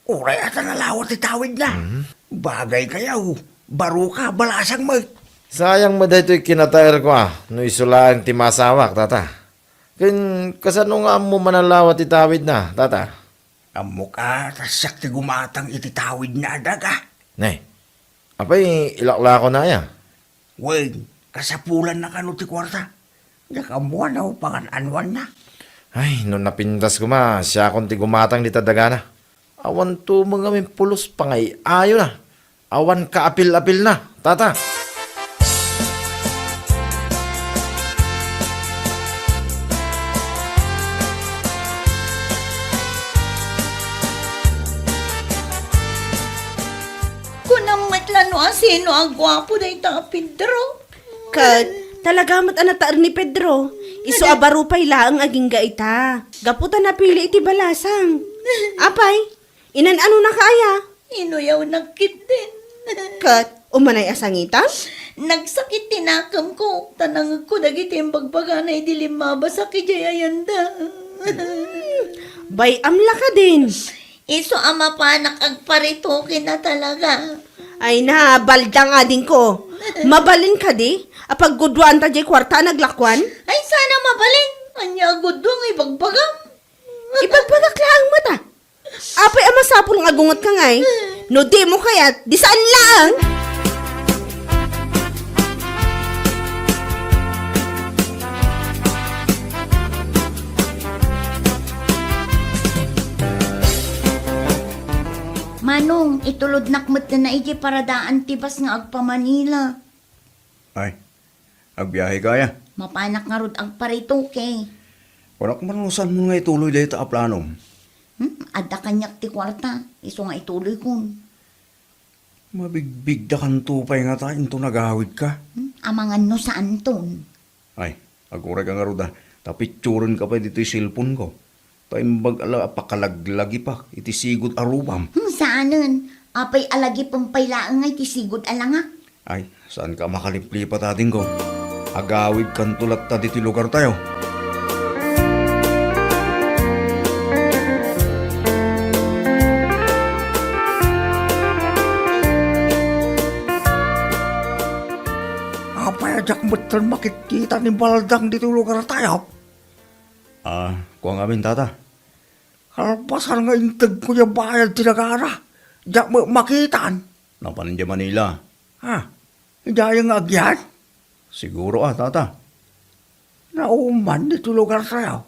Uray ata nalawa ti tawidna. Mhm. Bagay kayaw, baro ka, balasang met. Sayang met daytoy kinataerko a, no isu laeng ti masawak, tata. Ken kasano nga ammo manalawa ti tawidna, tata? Ammok a, ta siak ti gumatang iti tawidna a daga. Ne, apay ilaklako na aya? Wen, kasapulanna kano ti kuarta. Diak ammo a no pangan-anuanna. Ay, no napintas koma, siakon ti gumatang dita dagana. Awan tumeng a mimpulos pangay-ayona. Awan kaapil-apilna, tata. Kunam met la no asino a guapo dayta a Pedro. Ket, talaga met a nataer ni Pedro. Isu a baro pay laeng agingga ita. Gapu ta napili iti balasang. Apay, inan-anonaka aya? Inuyawnak ketdin. Ket, umanay a sangitan? Nagsakit ti nakemko, ta nangegko dagiti imbagbagana idi limmabasak idiay ayanda. Bay-am la kadin. Isu a mapanak agparitoken a talaga. Ay na, baldang adingko. Mabalin kadi a pagguduanta diay kuarta a naglakuan? Ay, sana mabalin. Ania a gudua nga ibagbagam? Ibagbagak laeng met a. Apay a masapul nga agungetka ngay? No dimo kayat, di saan laeng. Manong, itulodnak met na idiay paradaan ti bus nga agpa-Manila. Ay, agbiahe ka aya? Mapanak ngarud agparitoke. Kunak man no saanmo nga ituloy dayta a planom. Hmm, adda kaniak ti kuarta, isu nga ituloykon. Mabigbigdakanto pay ngata inton agawidka. Hmm, amangan no saanton. Ay, aguray ka ngarud a, ta picturenka pay ditoy cellphone-ko. Ta imbag a la a pakalaglagipak iti sigud a rubam. Hmm, saanen. Apay a lagipem pay laeng nga iti sigud a langak? Ay, saanka a makaliplipat, adingko. Agawidkanto latta ditoy lugartayo. Apay a diak metten makitkita ni Baldang ditoy lugartayo? Ah, kua ngamin, tata. Kalpasan nga integko diay bayad ti dagana, diak met makitan. Napan idiay Manila. Ha? Idiay nga agyan? Siguro a, tata. Nauman ditoy lugartayo.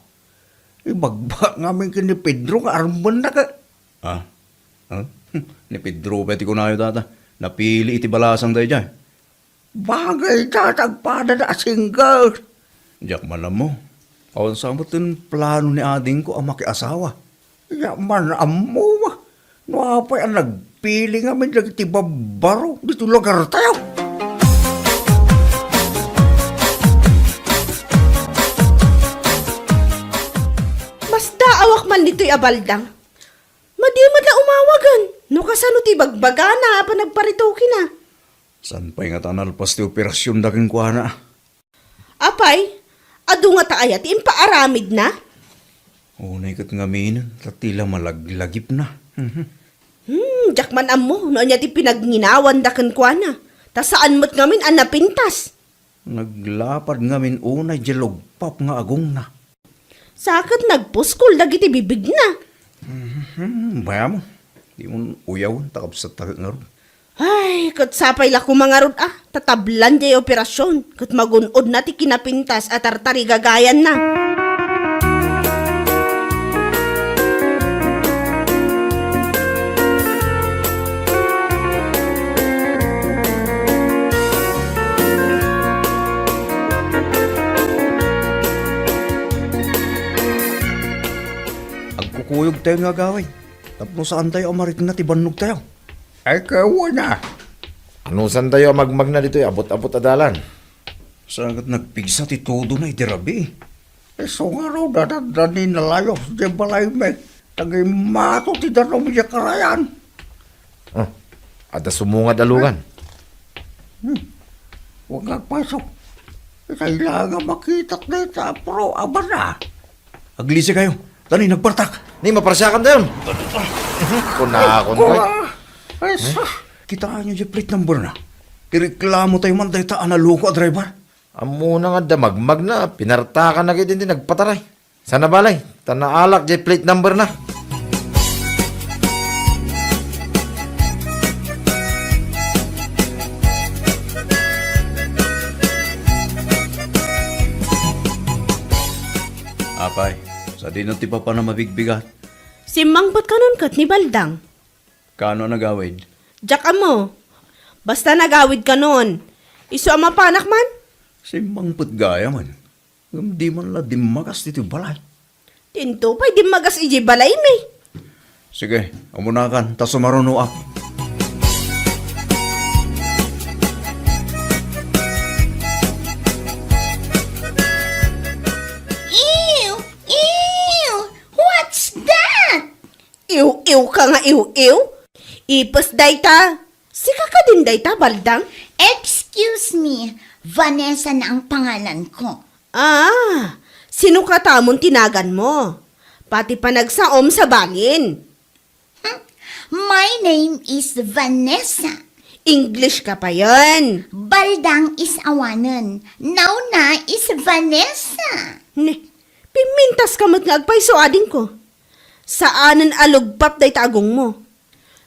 Ibagbagak ngamin ken ni Pedro nga armenna ket. Ah? Ha? Ni Pedro pay ti kunayo, tata. Napili iti balasang daydiay. Bagay ta, ta agpadada a single. Diak man ammo. Awan sa metten plano ni adingko a makiasawa. Diak man ammo. No apay a nagpili ngamin dagiti babbaro ditoy lugartayo. Masdaawak man ditoy a Baldang. Madi met la umawagen no kasano ti ibagbagana a panagparitokena. Saan pay ngata a nalpas ti operasionda kenkuana? Apay, adu ngata aya ti impaaramidna? Unay ket ngamin, ta ti la malaglagipna. Mhm. Hmm, diak man ammo no ania ti pinagnginaawanda kenkuana. Ta saan met ngamin a napintas. Naglapad ngamin unay diay lugpap nga agongna. Sa ket nagpuskol dagiti bibigna. Mhm, bayam. Dimon uyawen ta kabsatta ket ngarud. Ay, ket sapay la koma ngarud a, ta tablan diay operasion, ket magun-odna ti kinapintas a tartarigagayanna. Agkukuyogtayo nga agawid tapno saantayo a marikna ti bannogtayo. Ay, kawana. Anusantayo a magmagna ditoy abut-abut a dalan? Sa ket nagpigsa ti tudona iti rabii. Isu ngarud a dadda ni nalayos diay balaymi, ta gimmato ti danum idiay karayan. Oh, adda sumungad a lugan. Hmm. Huwag agpasok. Itay la nga makitak dayta, pro, abana. Aglisi kayo. Tani, nagpartak. Ni, maparsiakan dayon. Kunakon, Ay, ay. Kuha. Ay, sus. Kitaan nyo di plate number na. Ireklamo tayo man dayta a naloko a driver. Ammona nga damagmag na, pinartakan na gaydi ti nagpataray. Sana balay, ta naalak jay plate number na. Apay, sadino ti papan a mabigbigat? Simmangpet kanon ket ni Baldang. Kano a nagawid? Diak ammo. Basta nagawid kanon. Isu a mapanak man? Simmangpet gayam. Ngem di man la dimmagas ditoy balay. Dinto pay dimmagas idiay balaymi. Sige, umunakan, ta sumarunoak. Ew! Ew! What's that? Iw-iw ka nga iw-iw? Ipes dayta. Sika kadin dayta, Baldang? Excuse me, Vanessa na ang pangalan ko. Ah, sino katamon tinagan mo? Pati panagsaom sa bangin. Hmm, my name is Vanessa. English ka pa yan. Baldang is awanen. Now na is Vanessa. Ne, pimintas ka met nga agpayso, adingko. Saanen a lugpap dayta agongmo.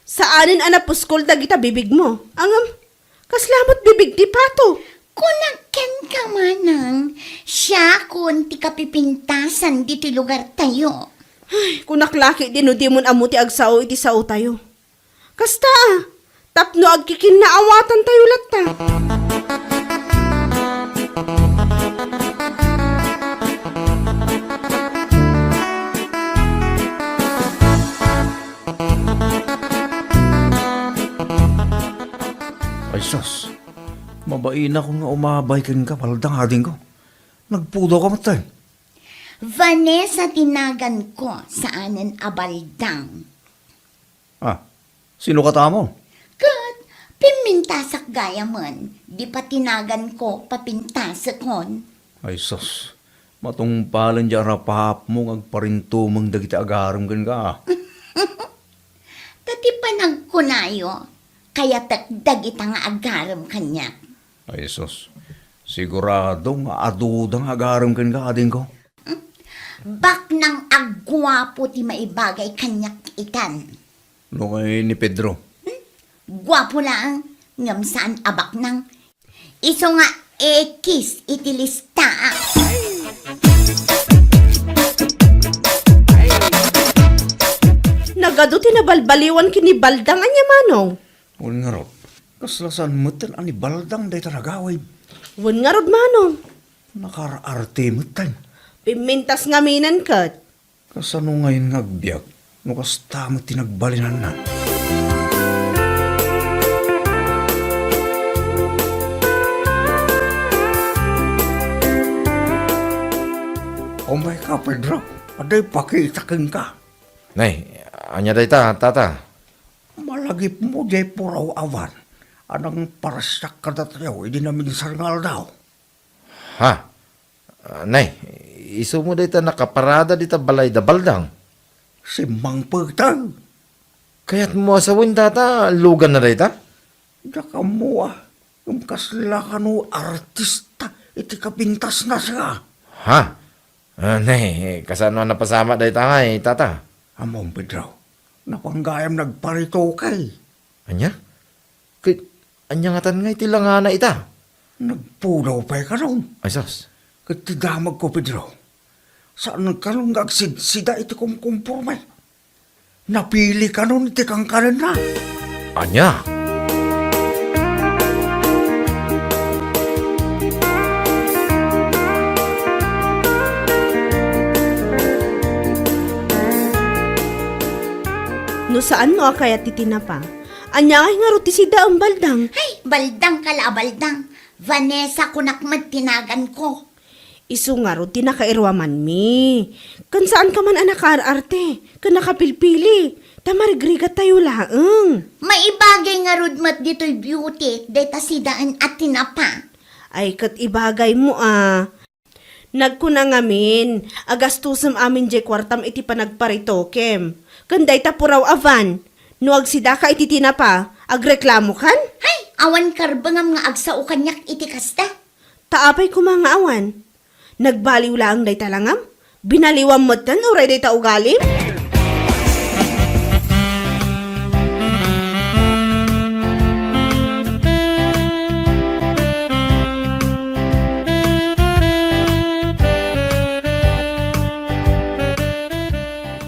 Saanen a napuskol dagita bibigmo. Ngem, kasla met bibig ti pato. Kunak kenka, manang, siakon ti kapipintasan ditoy lugartayo. Ay, kunak la ketdi no dimon ammo ti agsao iti saotayo. Kasta, a, tapno agkikinnaawatan tayo latta. Ay, sus. Mabainakon nga umabay kenka, Baldang, adingko. Nagpudaw ka met, ay. Vanessa tinagan ko, saanen a Baldang. Ah, sino katamon? Ket, pimmintasak gayamen, di pa tinagan ko, papintasekon. Ay, sus. Matungpalen di arapaapmo nga agparintumeng dagiti agarem kenka. Ta ti panagkunayo, kayatek dagita nga agarem kaniak. Ay, sus. Sigurado nga aduda nga agarem kenka, adingko. Baknang a guapo ti maibagay kaniak itan. No kay ni Pedro? Hmm? Guapo laeng, ngem saan a baknang. Isu nga ekis iti lista. Nagadu ti nabalbaliwan ken ni Baldang, ania, manong? Wen ngarud, kasla saan metten a ni Baldang dayta nagawid. Wen ngarud, manong. Nakaar-arte metten. Pimmintas ngaminen ket. Kasano ngayen nga agbiag no kasta met ti nagbalinanna? Umay ka, Pedro. Adda ipakita kenka. Nay, ania dayta, tata? Malagipmo diay puraw a van a nangparsiak kadatayo idi naminsan nga aldaw. Ha? Ah, nay, isumo dayta nakaparada dita balay da Baldang? Simmangpet. Kayatmo a sawen, tata, luganna dayta? Diak ammo a, ngem kasla kano artista iti kapintasna, sika. Ha? Ah, nay, kasano a napasamak dayta ngay, tata? Ammom, Pedro, napan gayam nagparitoke. Ania? Ket ania ngatan nga iti langana ita? Nagpudaw pay kanon. Ay, sus. Ket ti damagko, Pedro, saan kanon nga agsidsida iti kumkumporme. Napili kanon iti kankanenna. Ania? No saan no a kayat ti tinapa, ania ngay ngarud ti sidaem, Baldang? Ay, Baldang ka la a Baldang. Vanessa kunak met tinagan ko. Isu ngarud ti nakairuamanmi. Ken saan ka man a nakaar-arte, ken nakapilpili, ta marigrigat tayo laeng. Maibagay ngarud met ditoy beauty, dayta sidaen a tinapa. Ay, ket ibagaymo a. Nagkuna ngamin a gastusem amin jay kuartam iti panagparitokem. Ken dayta puraw a van. No agsidaka iti tinapa, agreklamokan? Hay, awan karbengam nga agsao kaniak iti kasta. Ta apay koma nga awan? Nagbaliw laeng dayta langam? Binaliwam metten uray dayta ugalim?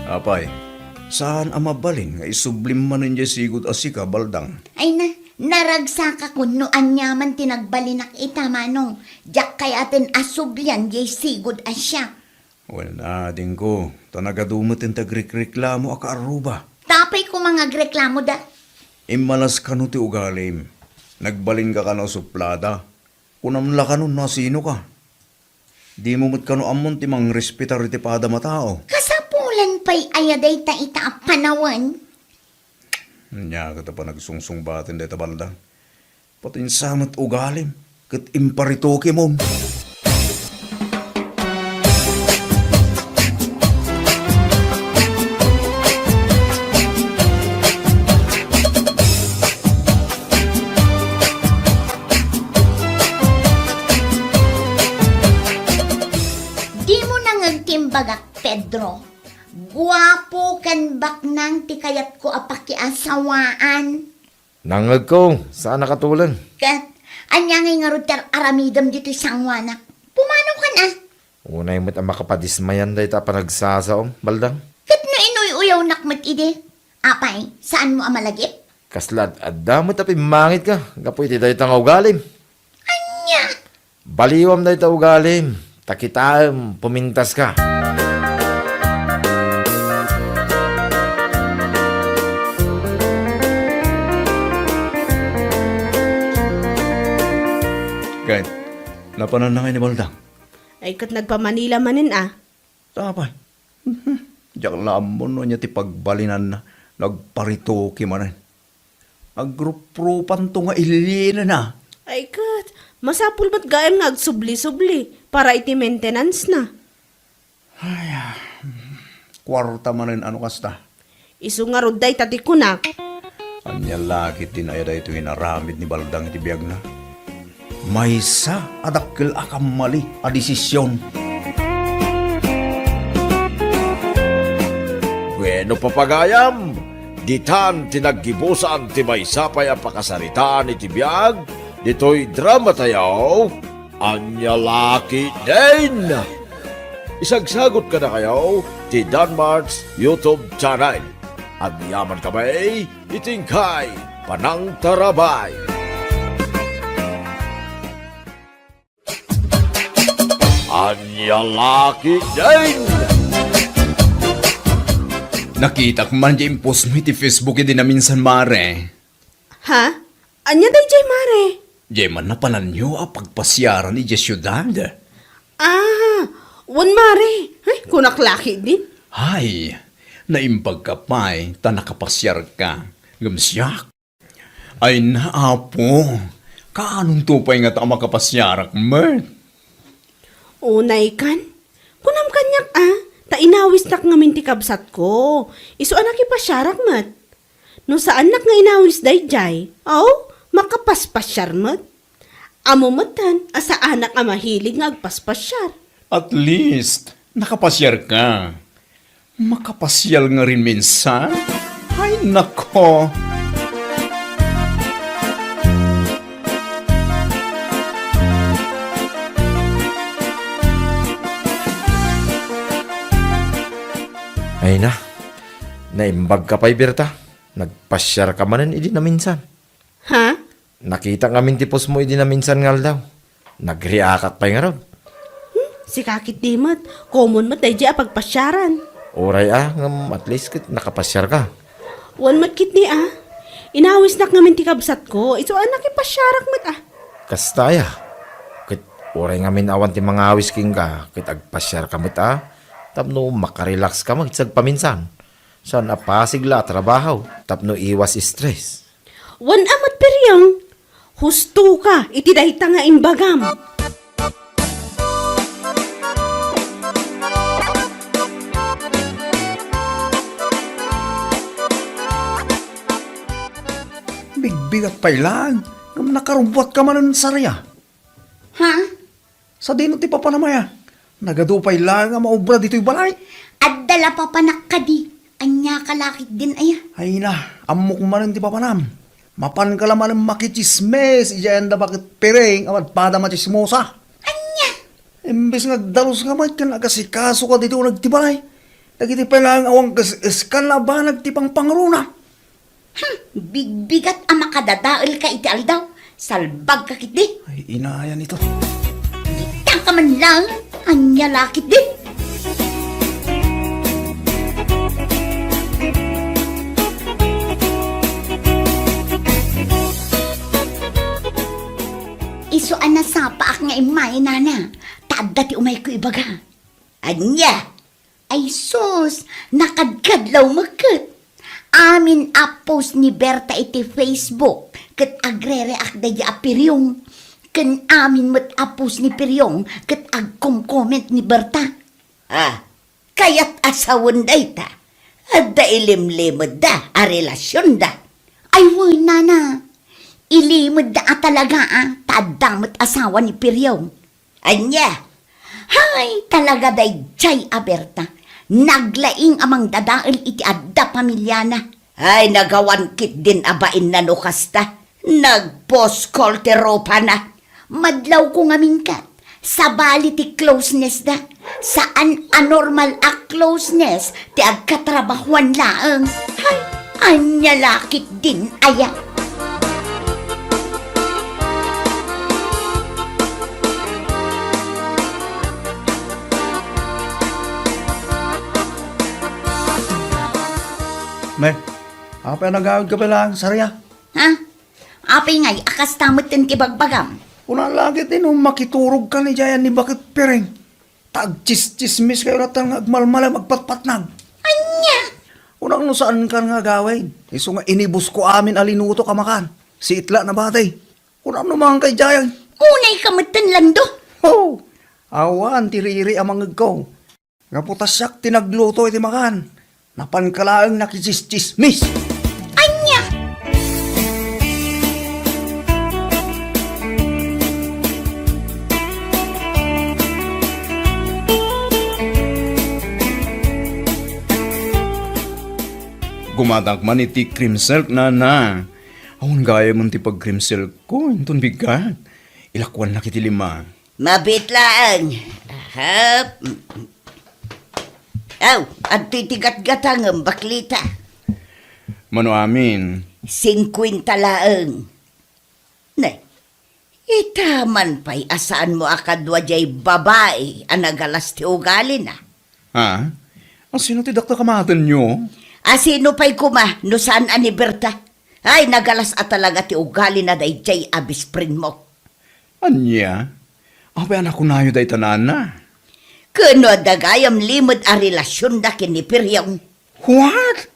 Apay, saan a mabalin nga isublim manen jay sigud a sika, Baldang? Ay na, naragsakakon no aniaman ti nagbalinak ita, Manong. Diak kayaten a sublian jay sigud a siak. Wen, adingko, ta nagadu met ti agrikreklamo a kaarruba. Ta apay koma nga agreklamoda? Immalas kano ti ugalim. Nagbalinka kano a suplada. Kunam la kano no asinoka. Dimo met kano ammon ti mangrespetar iti padam a tao. Kasapulan pay aya dayta ita a panawen? Ania ket a panagsungsungbaten dayta, Baldang? Pati sa met ugalim ket imparitokemon. Dimo nangeg ti imbagak, Pedro. Guapo ken baknang ti kayatko a pakiasawaan. Nangegko, saan a katuleng. Ket, ania ngay ngarud ti ar-aramidem ditoy sangoanak? Pumanaw kan a? Unay met a makapadismayan dayta a panagsasaom, Baldang. Ket no inuy-uyawnak met idi? Apay, saanmo a malagip? Kasla ad-adda met a pimmangitka gapu iti dayta nga ugalim. Ania? Baliwam dayta ugalim, ta kitaem, pumintaska. Ket, napananna ngay ni Baldang? Ay, ket nagpa-Manila manen a. Apay, diak la ammo no ania ti pagbalinanna, nagparitoke manen. Agruprupanto nga ililinenna. Ay ket, masapul met gayam nga agsubli-subli para iti maintenance na. Ay, ah, kuarta manen a no kasta. Isu ngarud dayta ti kunak. Ania la ketdin aya daytoy nga inaramid ni Baldang iti biagna? Maysa a dakkel a kammali a desisyon. Bueno, papagayam, ditan ti naggibusan ti maysa pay a pakasaritaan iti biag ditoy dramatayo, Ania la ketdin? Isagsagot kadakayo ti Danmart's YouTube channel. Agyaman kami iti inkay panangtarabay. Ania la ketdin? Nakitak man ti impostmo iti Facebook idi naminsan, mare. Ha? Ania daydiay, mare? Diay man napananyo a pagpasiaran idiay siudad? Ah, wen, mare. Ay, kunak la ketdin. Hay, naimbagka pay ta nakapasiarka. Ngem siak, ay na, Apo, kaanonto pay ngata a makapasiarak met? Unay kan, kunam kaniak a, ta inawisnak ngamin ti kabsatko. Isu a nakipasiarak met. No saannak nga inawis daydiay, aw, makapaspasiar met. Ammo metten a saanak a mahilig nga agpaspasiar. At least, nakapasiarka. Makapasiar ngamin minsan? Ay, nako! Ay na, naimbagka pay, Berta. Nagpasiarka manen idi naminsan. Ha? Nakitak ngamin ti postmo idi naminsan nga aldaw. Nagreakak pay ngarud. Hmm, sika ketdi met. Common met daydiay a pagpasiaran. Uray a, ngem at least ket nakapasiarka. Wen met ketdi a. Inawisnak ngamin ti kabsatko. Isu a nakipasiarak met a. Kasta aya. Ket uray ngamin awan ti mangawis kenka, ket agpasiarka met a. Tapno makarelaxka met sagpaminsan. Saan a pasig la a trabaho tapno iwas stress. Wen a met, Periang. Husto ka iti dayta nga imbagam. Bigbigat pay laeng, ngem nakarubbuat ka manen, Saria. Ha? Sadino ti papanam aya? Nagadu pay laeng a maubra ditoy balay? Adda la papanak kadi. Ania ka la ketdin aya? Ay na, ammok manen ti papanam. Mapanka la manen makitsismis idiay anda baket Piring a padpada a machismosa. Ania? Imbes nga agdaluska met ken agasikasoka ditoy uneg ti balay, dagiti pay laeng awan kas-eskan a banag ti pangpangruna. Hmm, bigbigat a makadadaelka iti aldaw. Salbagka ketdi. Ay, inayan ito. Kitaka man laeng. Ania la ketdi? Isu a nasapaak nga immay, nana, ta adda ti umayko ibaga. Ania? Ay sus, nakadkadlaw met ket. Amin a post ni Berta iti Facebook ket agre-react daydi a Piryong. Ken amin met a post ni Piryong ket agkom-comment ni Berta. Ah, kayat a sawen dayta? Adda ilimlimedda a relasionda? Ay wen, nana. Ilimedda a talaga a, ta adda met asawa ni Piryong. Ania? Hay, talaga daydiay a Berta. Naglaing a mangdadael iti adda pamiliana. Ay, nagawan ketdin a bainna no kasta. Nagpuskol ti rupana. Madlawko ngamin ket, sabali ti closeness da. Saan a normal a closeness ti agkatrabahuan laeng. Hay, ania la ketdin aya? Ne, apay a nagawidka pay laeng, Saria? Ha? Apay ngay a kasta metten ti bagbagam? Kuna la ketdi no makiturogkan idiay ni baket Piring. Ta agtsis-tsismis kayo latta nga agmalmalem agpatpatnag. Ania? Kunak no saankan nga agawid. Isu nga inibusko amin a linutok a makan. Siit la nabati. Kunak no mangan ka idiay. Unay ka metten, Lando. Ho! Awan ti riri a mangegko. Gapu ta siak ti nagluto iti makan. Napanka laeng nakitsistsismis. Ania? Gumatak man iti cream silk, nana. Awan gayamen ti pag-cream silk ko, inton bigat. Ilakuannak iti lima. Mabiit laeng. Ahap. Aw, adtoy ti gatgatangem, baklita. Mano amin? Singkuenta laeng. Ne, ita man pay a saanmo a kadua diay babai a nagalas ti ugalina? Ha? Asino ti dakdak a maatenyo? Asino pay koma no saan a ni Berta? Ay, nagalas a talaga ti ugalina daydiay a best friendmo. Ania? Apay a nakunayo dayta, nana? Ken no adda gayam limed a relasionda ken ni Piryong. What?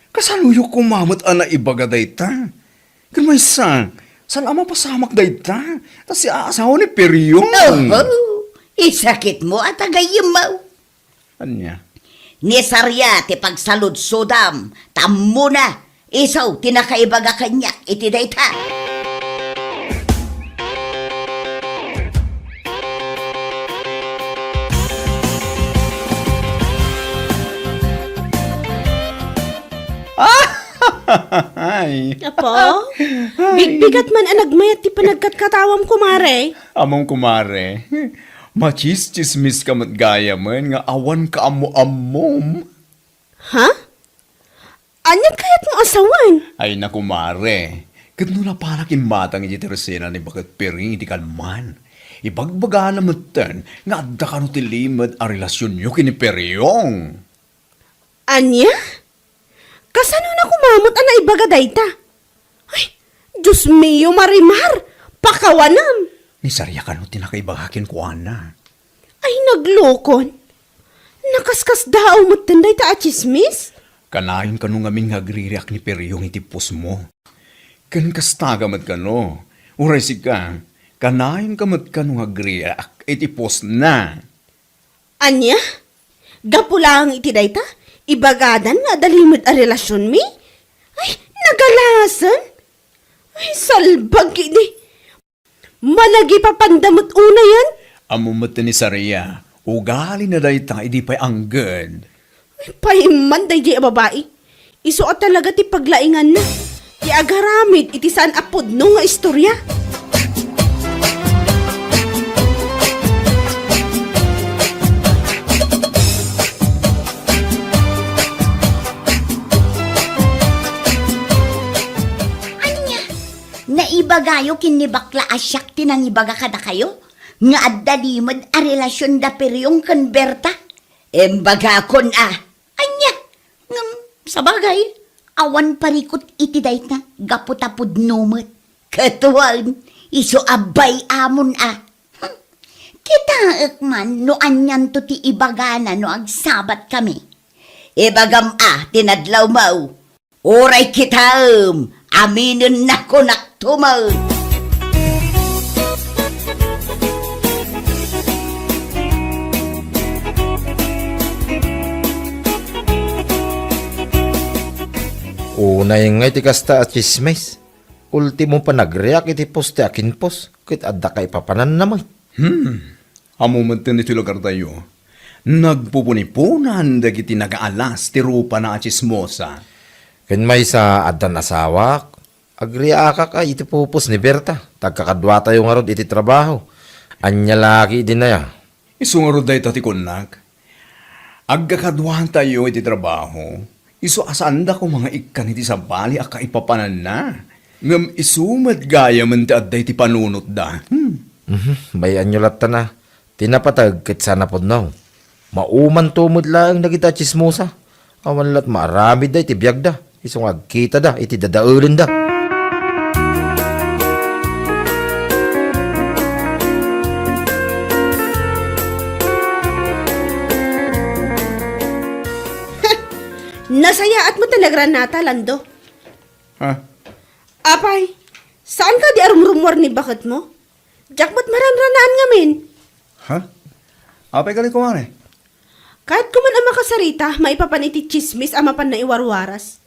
Kasanoyo koma met a naibaga dayta? Ken maysa, saan a mapasamak dayta? Ta siak a asawa ni Piryong. Oho, isakitmo a tagayemmo. Ania? Ni Saria ti pagsaludsodam, ta ammona, isu ti nakaibaga kaniak iti dayta. Ay. Apo? Ay. Bigbigat man a nagmayat ti panagkatkatawam, kumare. Ammom, kumare. Machischismis ka met gayamen nga awan kaammo-ammom. Ha? Aniat kayatmo a sawen? Ay, naku, mare. Ket no napanak imatang iti tersena ni Baket Piring iti kalman, ibagbagana metten nga adda kano ti limed a relasionyo ken ni Peryong. Ania? Kasano na koma met a naibaga dayta? Ay, Dios mio, Marimar! Pakawanam! Ni Saria kano ti nakaibaga kenkuana. Ay, naglokon. Nakaskasdaaw metten dayta a tsismis? Kanayon kano ngamin nga agririak ni Peryong iti pusmo. Ken kasta ka met kano, uray sika, kanayonka met kano nga agriak iti postna. Ania? Gapu laeng iti dayta, ibagadan nga adda limed a relasionmi? Ay, nagalasen? Ay, salbag idi. Managipapanda met unayen? Ammo met ni Saria, ugalina dayta idi pay angged. Ay, paimman daydiay a babai. Isu a talaga ti paglainganna, ti agaramid iti saan a pudno nga istorya. Ania? Naibagayo ken ni bakla a siak ti nangibaga kadakayo nga adda limed a relasion da Periong ken Berta? Imbagakon a. Ania? Ngem, sabagay, awan parikut iti dayta gapu ta pudno met. Ket wen, isu a bay-amon a. Hmm. Kitaek man no anianto ti ibagana no agsabat kami. Ibagam a ti nadlawmo. Uray kitaem, aminennak kunakto met. Unay ngay ti kasta a tsismis. Ultimo, panagriak iti poste a kinpos ket adda kaipapananna met. Hmm. Ammo met iti lugartayo, nagpupuniponan dagiti nagaalas ti rupana a tsismosa. Ken maysa, addan asawak, agriakak a iti pupos ni Berta, ta agkakaduatayo ngarud iti trabaho. Ania la ketdin aya? Isu ngarud dayta ti kunnak. Agkakaduatayo iti trabaho, isu a saanda koma nga ikkan iti sabali a kaipapananna. Ngem isu met gayamen ti adda iti panunotda. Hmm. Mhm, bay-anyo latta na. Ti napateg ket saan a pudno. Maumanto met laeng dagita a tsismosa. Awan lat maaramidda iti biagda, isu nga agkitada iti dadaelenda. Nasayaat met a nagranata, Lando. Ha? Apay, saan kadi a rumrumuar ni baketmo? Diak met maranranaan ngamin. Ha? Apay kadi kumare? Kayatko man a makasarita maipapan iti tsismis a mapan naiwarwaras.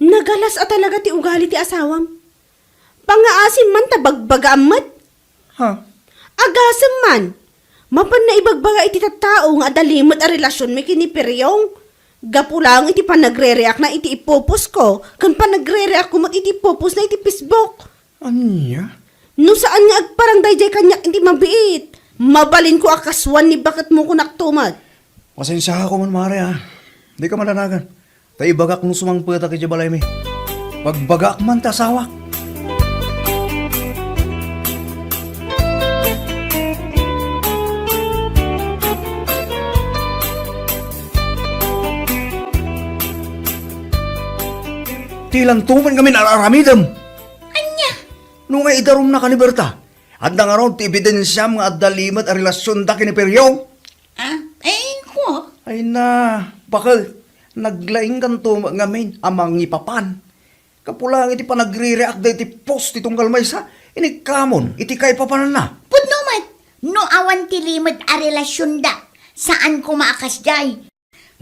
Nagalas a talaga ti ugali ti asawam. Pangngaasim man ta bagbagaam met. Ha? Agasem man. Mapan naibagbaga iti tattao nga adda limed a relasionmi ken ni Periong. Gapu laeng iti panagrereakna iti ipuposko ken panagrereakko met iti ipuposna iti Facebook. Ania? No saan nga agparang daydiay kaniak iti mabiit, mabalinko a kasuan ni baketmo kunakto met. Pasensiaak man, mare, a. Dika madanagan. Ta ibagak no sumangpetak idiay balaymi. Pagbagaak man ti asawak. Ti lanto met ngamin ar-aramidem. Ania? No nga idarumnaka ni Berta, adda ngarud ti ebidensiam nga adda limed a relasionda ken ni Periong? Ah, ay, ko. Ay na, bakel, naglaingkanto met ngamin a mangipapan. Gapu laeng iti panagrereakda iti post ti tunggal maysa, inikkamon iti kaipapananna. Pudno met, no awan ti limed a relasionda, saan koma a kasdiay.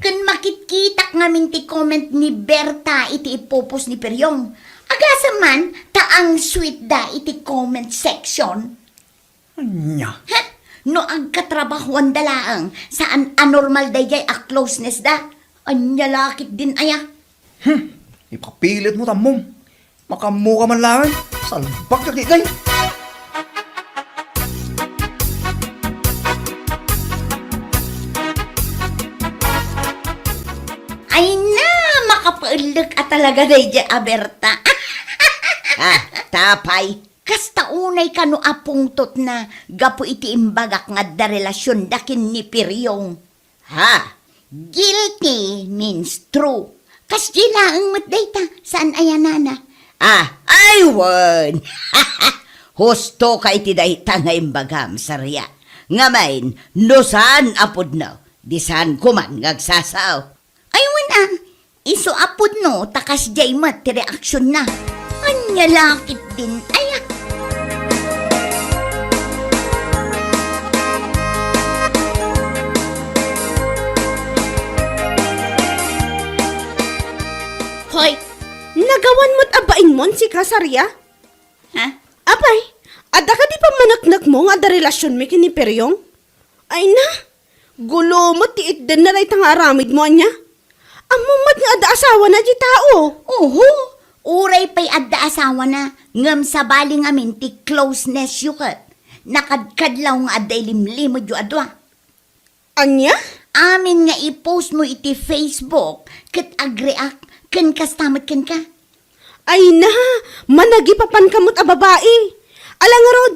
Ken makitkitak ngamin ti comment ni Berta iti ipupost ni Periong. Agasem man, ta ang sweet da iti comment section. Ania? Ha? No agkatrabahoanda laeng, saan a normal daydiay a closeness da? Ania la ketdin aya? Hmm, ipapilit mo tammom. Makaammoka man laeng, salbag ka ketdin. Ay na, makapaellek a talaga daydiay a Berta. Ah, tapay. Kasta unay kano a pungtotna gapu iti imbagak nga adda relasionda ken ni Periong. Ha? Guilty means true. Kasdi laeng met dayta, saan aya nana? Ah, ay wen! Husto ka iti dayta nga imbagam, Saria. Ngamin, no saan a pudno, di saan koman nga agsasao. Ay wen a, isu a pudno ta kasdiay met ti reaksionna. Ania? Nya lakit din, aya. Hoy, nagawan met a bainmon sika, Saria? Ha? Apay, adda kadi pammaneknekmo nga adda relasionmi ken ni Periong? Ay na, gulo met ti itdenna dayta nga aramidmo, ania? Ammom met nga adda asawana diay tao. Oho, uray pay adda asawana, ngem sabali ngamin ti closeness yo ket nakadkadlaw nga adda ilimlimedyo a dua. Ania? Amin nga i-post mo iti Facebook ket agreact ken kasta met kenka. Ay na, managipapanka met a babai. Ala ngarud,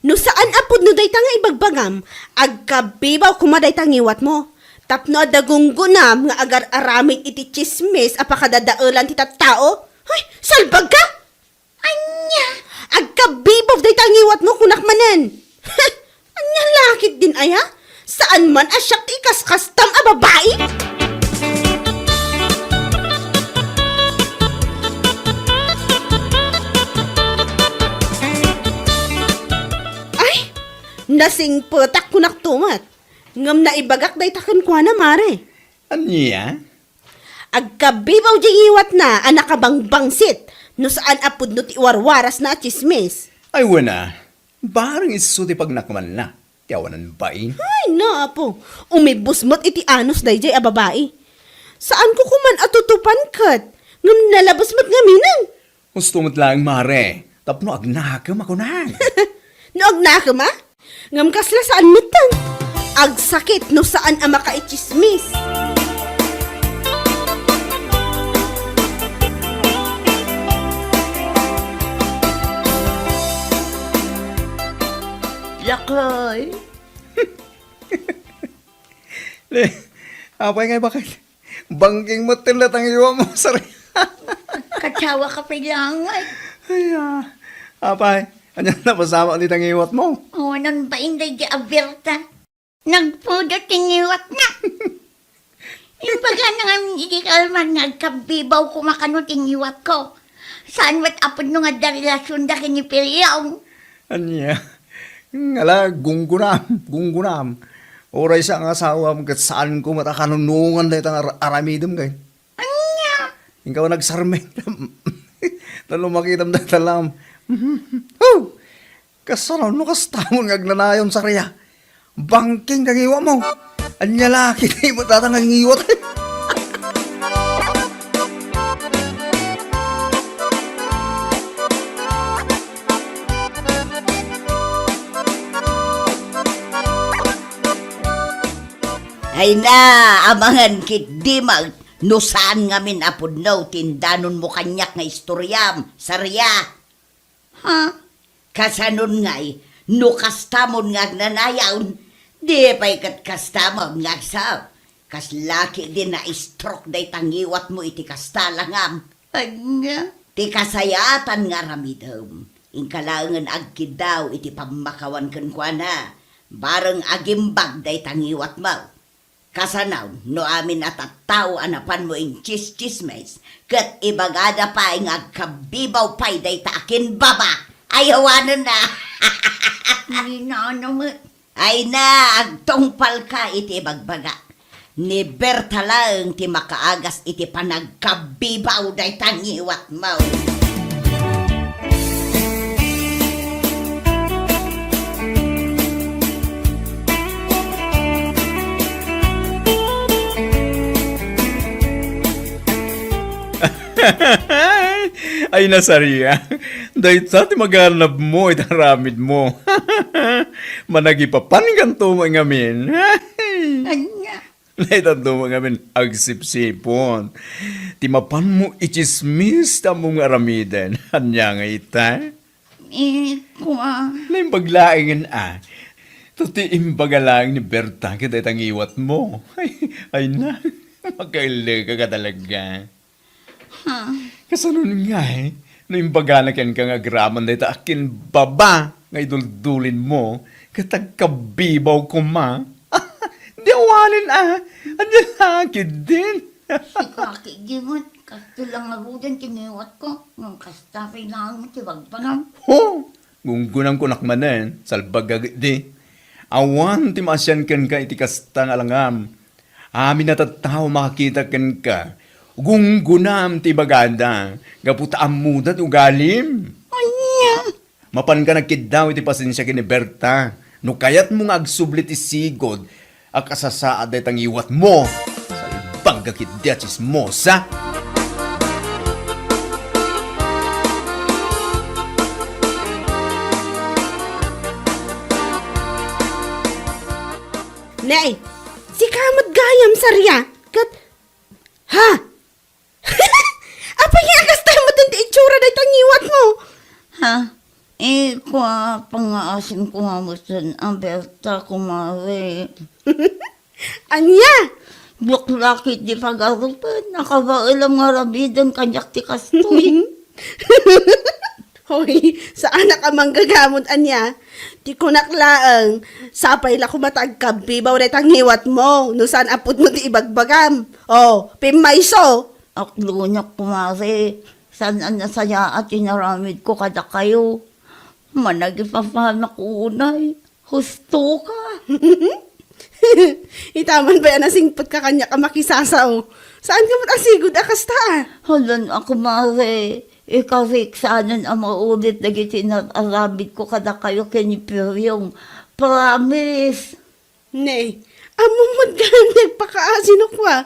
no saan a pudno dayta nga ibagbagam, agkabibaw koma dayta ngiwatmo. Tapno adda gunggonam nga agar-aramid iti tsismis a pakadadaelan ti tattao. Ay, salbagka! Ania? Agkabibaw dayta ngiwatmo, kunak manen. Ania lakit din aya? Saan man a siak ti ikaskastam a babai? Ay, nasingpetak kunak tumet. Ngem naibagak dayta kenkuana, mare. Ania? Agkabibaw diay ngiwatna a nakangbangsit no saan a pudno ti warwarasna a tsismis. Ay, wen a, bareng isu ti pagnakemanna ti awanan bain. Ay, na, apo. Umibus met iti anus daydiay a babai. Saanko koman a tutupan ket, ngem nalabes met ngaminen. Husto met laeng, mare, tapno agnakem a kunak. No agnakem a? Ngem kasla saan metten. Agsakit no saan a makaitsismis. Lakay. Le, apay nga ibaket? Bangking met ti la tangiwatmo, Saria. Katawa ka pay laeng. Ay, ah. Apay, ania napasamak ti tangiwatmo? Awanan bain daydi a Berta. Nagpudot ti ngiwatna. Imbagana ngamin iti kalman nga agkabibaw koma kano ti ngiwatko. Saan met a pudno nga adda relasionda ken ni Piliong. Ania? Ngala, gunggonam, gunggonam. Uray sa nga asawam ket saanko met a kanunongan dayta nga ar-, aramidem kay. Ania? Inka nagsarmek. Ta no makitam dayta lam. Huh! Kasano no kastamon nga agnanayon, Saria? Bangking ka ngiwatmo. Ania la, kita met dayta nga ngiwat. Ay na, amangan ketdi met no saan ngamin a pudno ti indanonmo kaniak nga istoriam, Saria. Ha? Kasanon ngay, no kastamon nga agnanayon, di pay ket kastamon nga agsa-, kasla ketdi na-stroke dayta ngiwatmo iti kasta langam. Ania? Ti kasayaatan nga aramidem, inka laengen agkiddaw iti pammakawan kenkuana, bareng agimbag dayta ngiwatmo. Kasano no amin a tattao a napanmo intsistsismes, ket ibagada pay nga agkabibaw pay dayta a kinbaba? Ay, awanenna! Ninano met. Ay na, agtungpalka iti ibagbagak. Ni Berta laeng ti makaagas iti panagkabibaw dayta ngiwatmo. Ay, na, Saria. Dayta ti maganabmo iti aramidmo. Managipapankanto met ngamin. Ania? Dayta met ngamin agsipsipon ti mapanmo itsismis ti ammom nga aramiden. Ania ngay ita? Eh, kua. Naimbag laengen a. Ta ti imbaga laeng ni Berta ket dayta ngiwatmo. Ay, ay na, makaelleka ka talaga. Ha? Kasanon ngay, no imbagana kenka nga agraman dayta a kinbaba nga iduldulinmo, ket agkabibaw koma? Di awanen a, ania la ketdin? Sika ketdi met. Kastoy la ngaruden ti ngiwatko, ngem kasta pay laeng ti bagbagam. Ho! Gunggunamko, Nakmam, salbag a ketdi. Awan ti maasian kenka iti kasta nga langam. Amin a tattao makakita kenka, gunggunam ti ibagada, gapu ta ammoda ti ugalim. Ania? Mapanka nagkiddaw iti pasensia ken ni Berta. No kayatmo nga agsubli ti sigud a kasasaad dayta ngiwatmo, salbag a ketdi a tsismosa. Nay, sika met gayam, Saria. Ket, ha? Apay nga kasta met ti itsura dayta ngiwatmo? Ha? Eh, kua, pangngaasim ko nga met ken a Berta, kumare. Ania? Diak la ketdi pagarupen, nakabaelam nga aramiden kaniak ti kastoy. Hoy, saanak a manggagamon ania. Ti kunak laeng, sapay la koma ta agkabbibaw dayta ngiwatmo, no saan a pudno ti ibagbagam. Oh, pimmayso! Akloniak, kumare, saan a nasayaat ti inaramidko kadakayo. Managipapanak unay. Husto ka. Itaman pay a nasingpet ka kaniak a makisasao. Saan ka met a sigud a kasta a? Hala, a kumare, ikarik saanen a maulit dagiti inar-aramidko kadakayo ken ni Piryong. Promise. Ne, ammom met gayam ti agpakaasi no kua.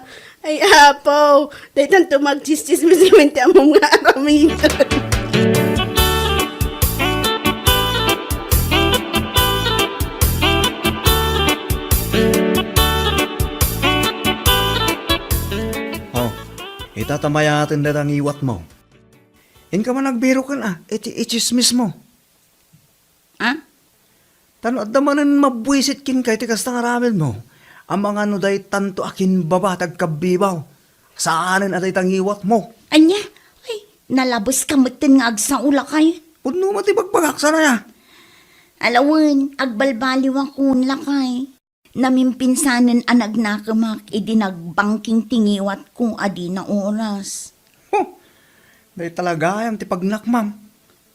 Ay, Apo, daytan to magtsistsismis ngamin ti ammom nga aramid. Oh, ita ta mayaten dayta ngiwatmo. Inka man agbiroken a, iti itsismismo. Ah? Ta no adda manen mabuisit kenka iti kasta nga aramidmo, amangan no daytanto a kinbaba ti agkabbibaw, saanen a dayta ngiwatmo. Ania? Ay, nalabeska metten nga agsao, lakay. Pudno met ti bagbagak, saan aya? Alawen, agbalbaliwakon, lakay. Namimpinsanen a nagnakemak idi nagbangking ti ngiwatko a dina oras. Huh! Dayta la gayam ti pagnakmam.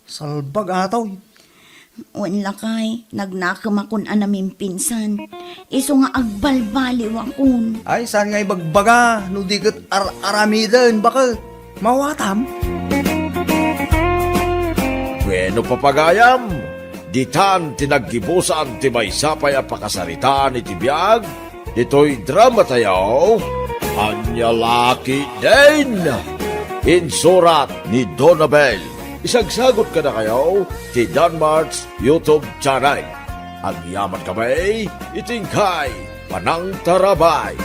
Salbag, atoy. Wen, lakay, nagnakemakon a namimpinsan. Isu nga agbalbaliwakon. Ay, saan nga ibagbaga no di ket ar-aramiden, baket? Mawatam? Bueno, papagayam, ditan ti naggibusan ti maysa pay a pakasaritaan iti biag ditoy dramatayo, Ania La Ketdin. Insurat ni Donabel. Isagsagut kadakayo ti Danmart's YouTube channel. Agyamankami iti inkay panangtarabay.